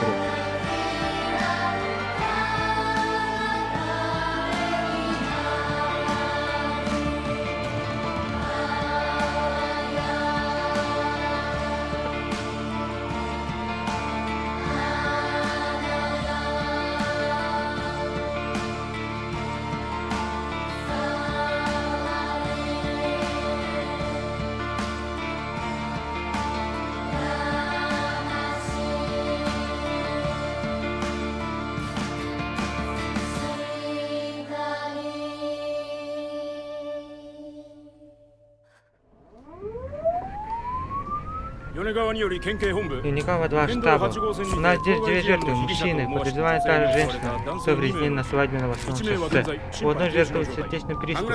Юникава два штаба. У нас здесь две жертвы, мужчины, подозреваемая та же женщина, что в резне на свадьбе на восьмом шоссе. У одной жертвы сердечный приступ,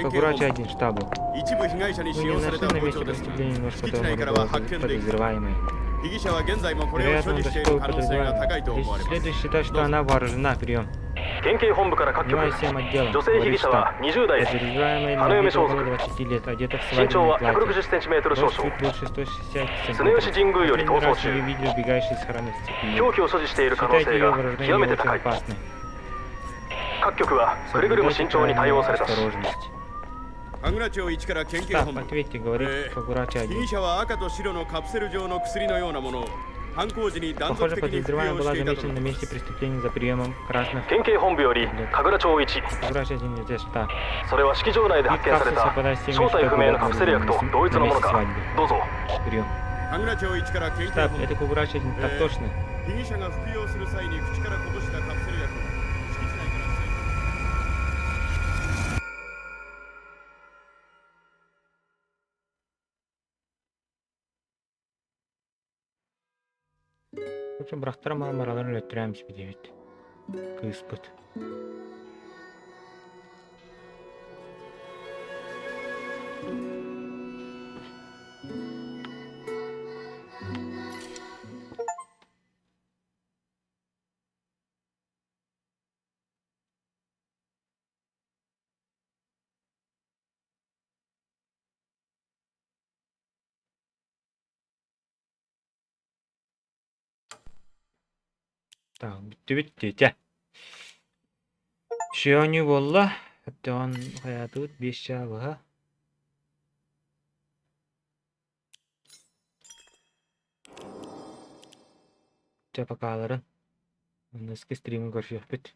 Кагурачи один штабу. Мы не нашли на месте преступления нож, которым была подозреваемой. 被疑者は現在もこれを Вероятно, 所 он 持 до して сих いる пор 可能性が高い употребляет. と思われます Следует считать, ど что うぞ она вооружена. Прием. 県警本部から各局 Внимание всем отделам. 女性被 Говорит 疑者は штаб. 20代 Подозреваемая 花 на 嫁 вид 装 около 束 20 лет, одета в 身長 свадебное は платье. 160センチメートル少 Рост 々 чуть больше 160 常吉 сантиметров. 神宮より逃 Последний 走 раз 中 ее видели убегающей из храма с 凶器を所持している可能 Считайте 性 ее が вооружение 極めて очень 高い опасной. 各局はくれぐれも Соблюдайте 慎重に対 крайнюю 応されたし осторожность. 神楽町1から県警 Штаб, 本部 ответьте, говорит えー Кагурачи 被 один. 疑者は赤と白のカプセル状の薬のようなものを犯行時に断 Похоже, 続的に服 подозреваемая 用 была していたと замечена の на ことで месте す преступления за приемом красных 県警本部より神楽町1 Кагурачи один это штаб. それは式場内で Вид 発見され капсул た совпадает с теми, 正 что 体不 были 明のカプセル обнаружены 薬と на 同一 месте のものか свадьбы. どうぞ Прием. 神楽町1から県警 Штаб, 本部 это Кагурачи один, так えー точно. 被疑者が服用する際に口からこぼしたカプセル薬を敷地内から В общем, бырахтара маамараларын өлөттөрөөм диэбит кыыспыт. Так, бүттүбүт диэтэ. Шионю буолла. Өттөҕүн хайаатыбыт биэс чаа быһа. Чэ, покаларын. Аныгыскы стримы көрсүөхпүт.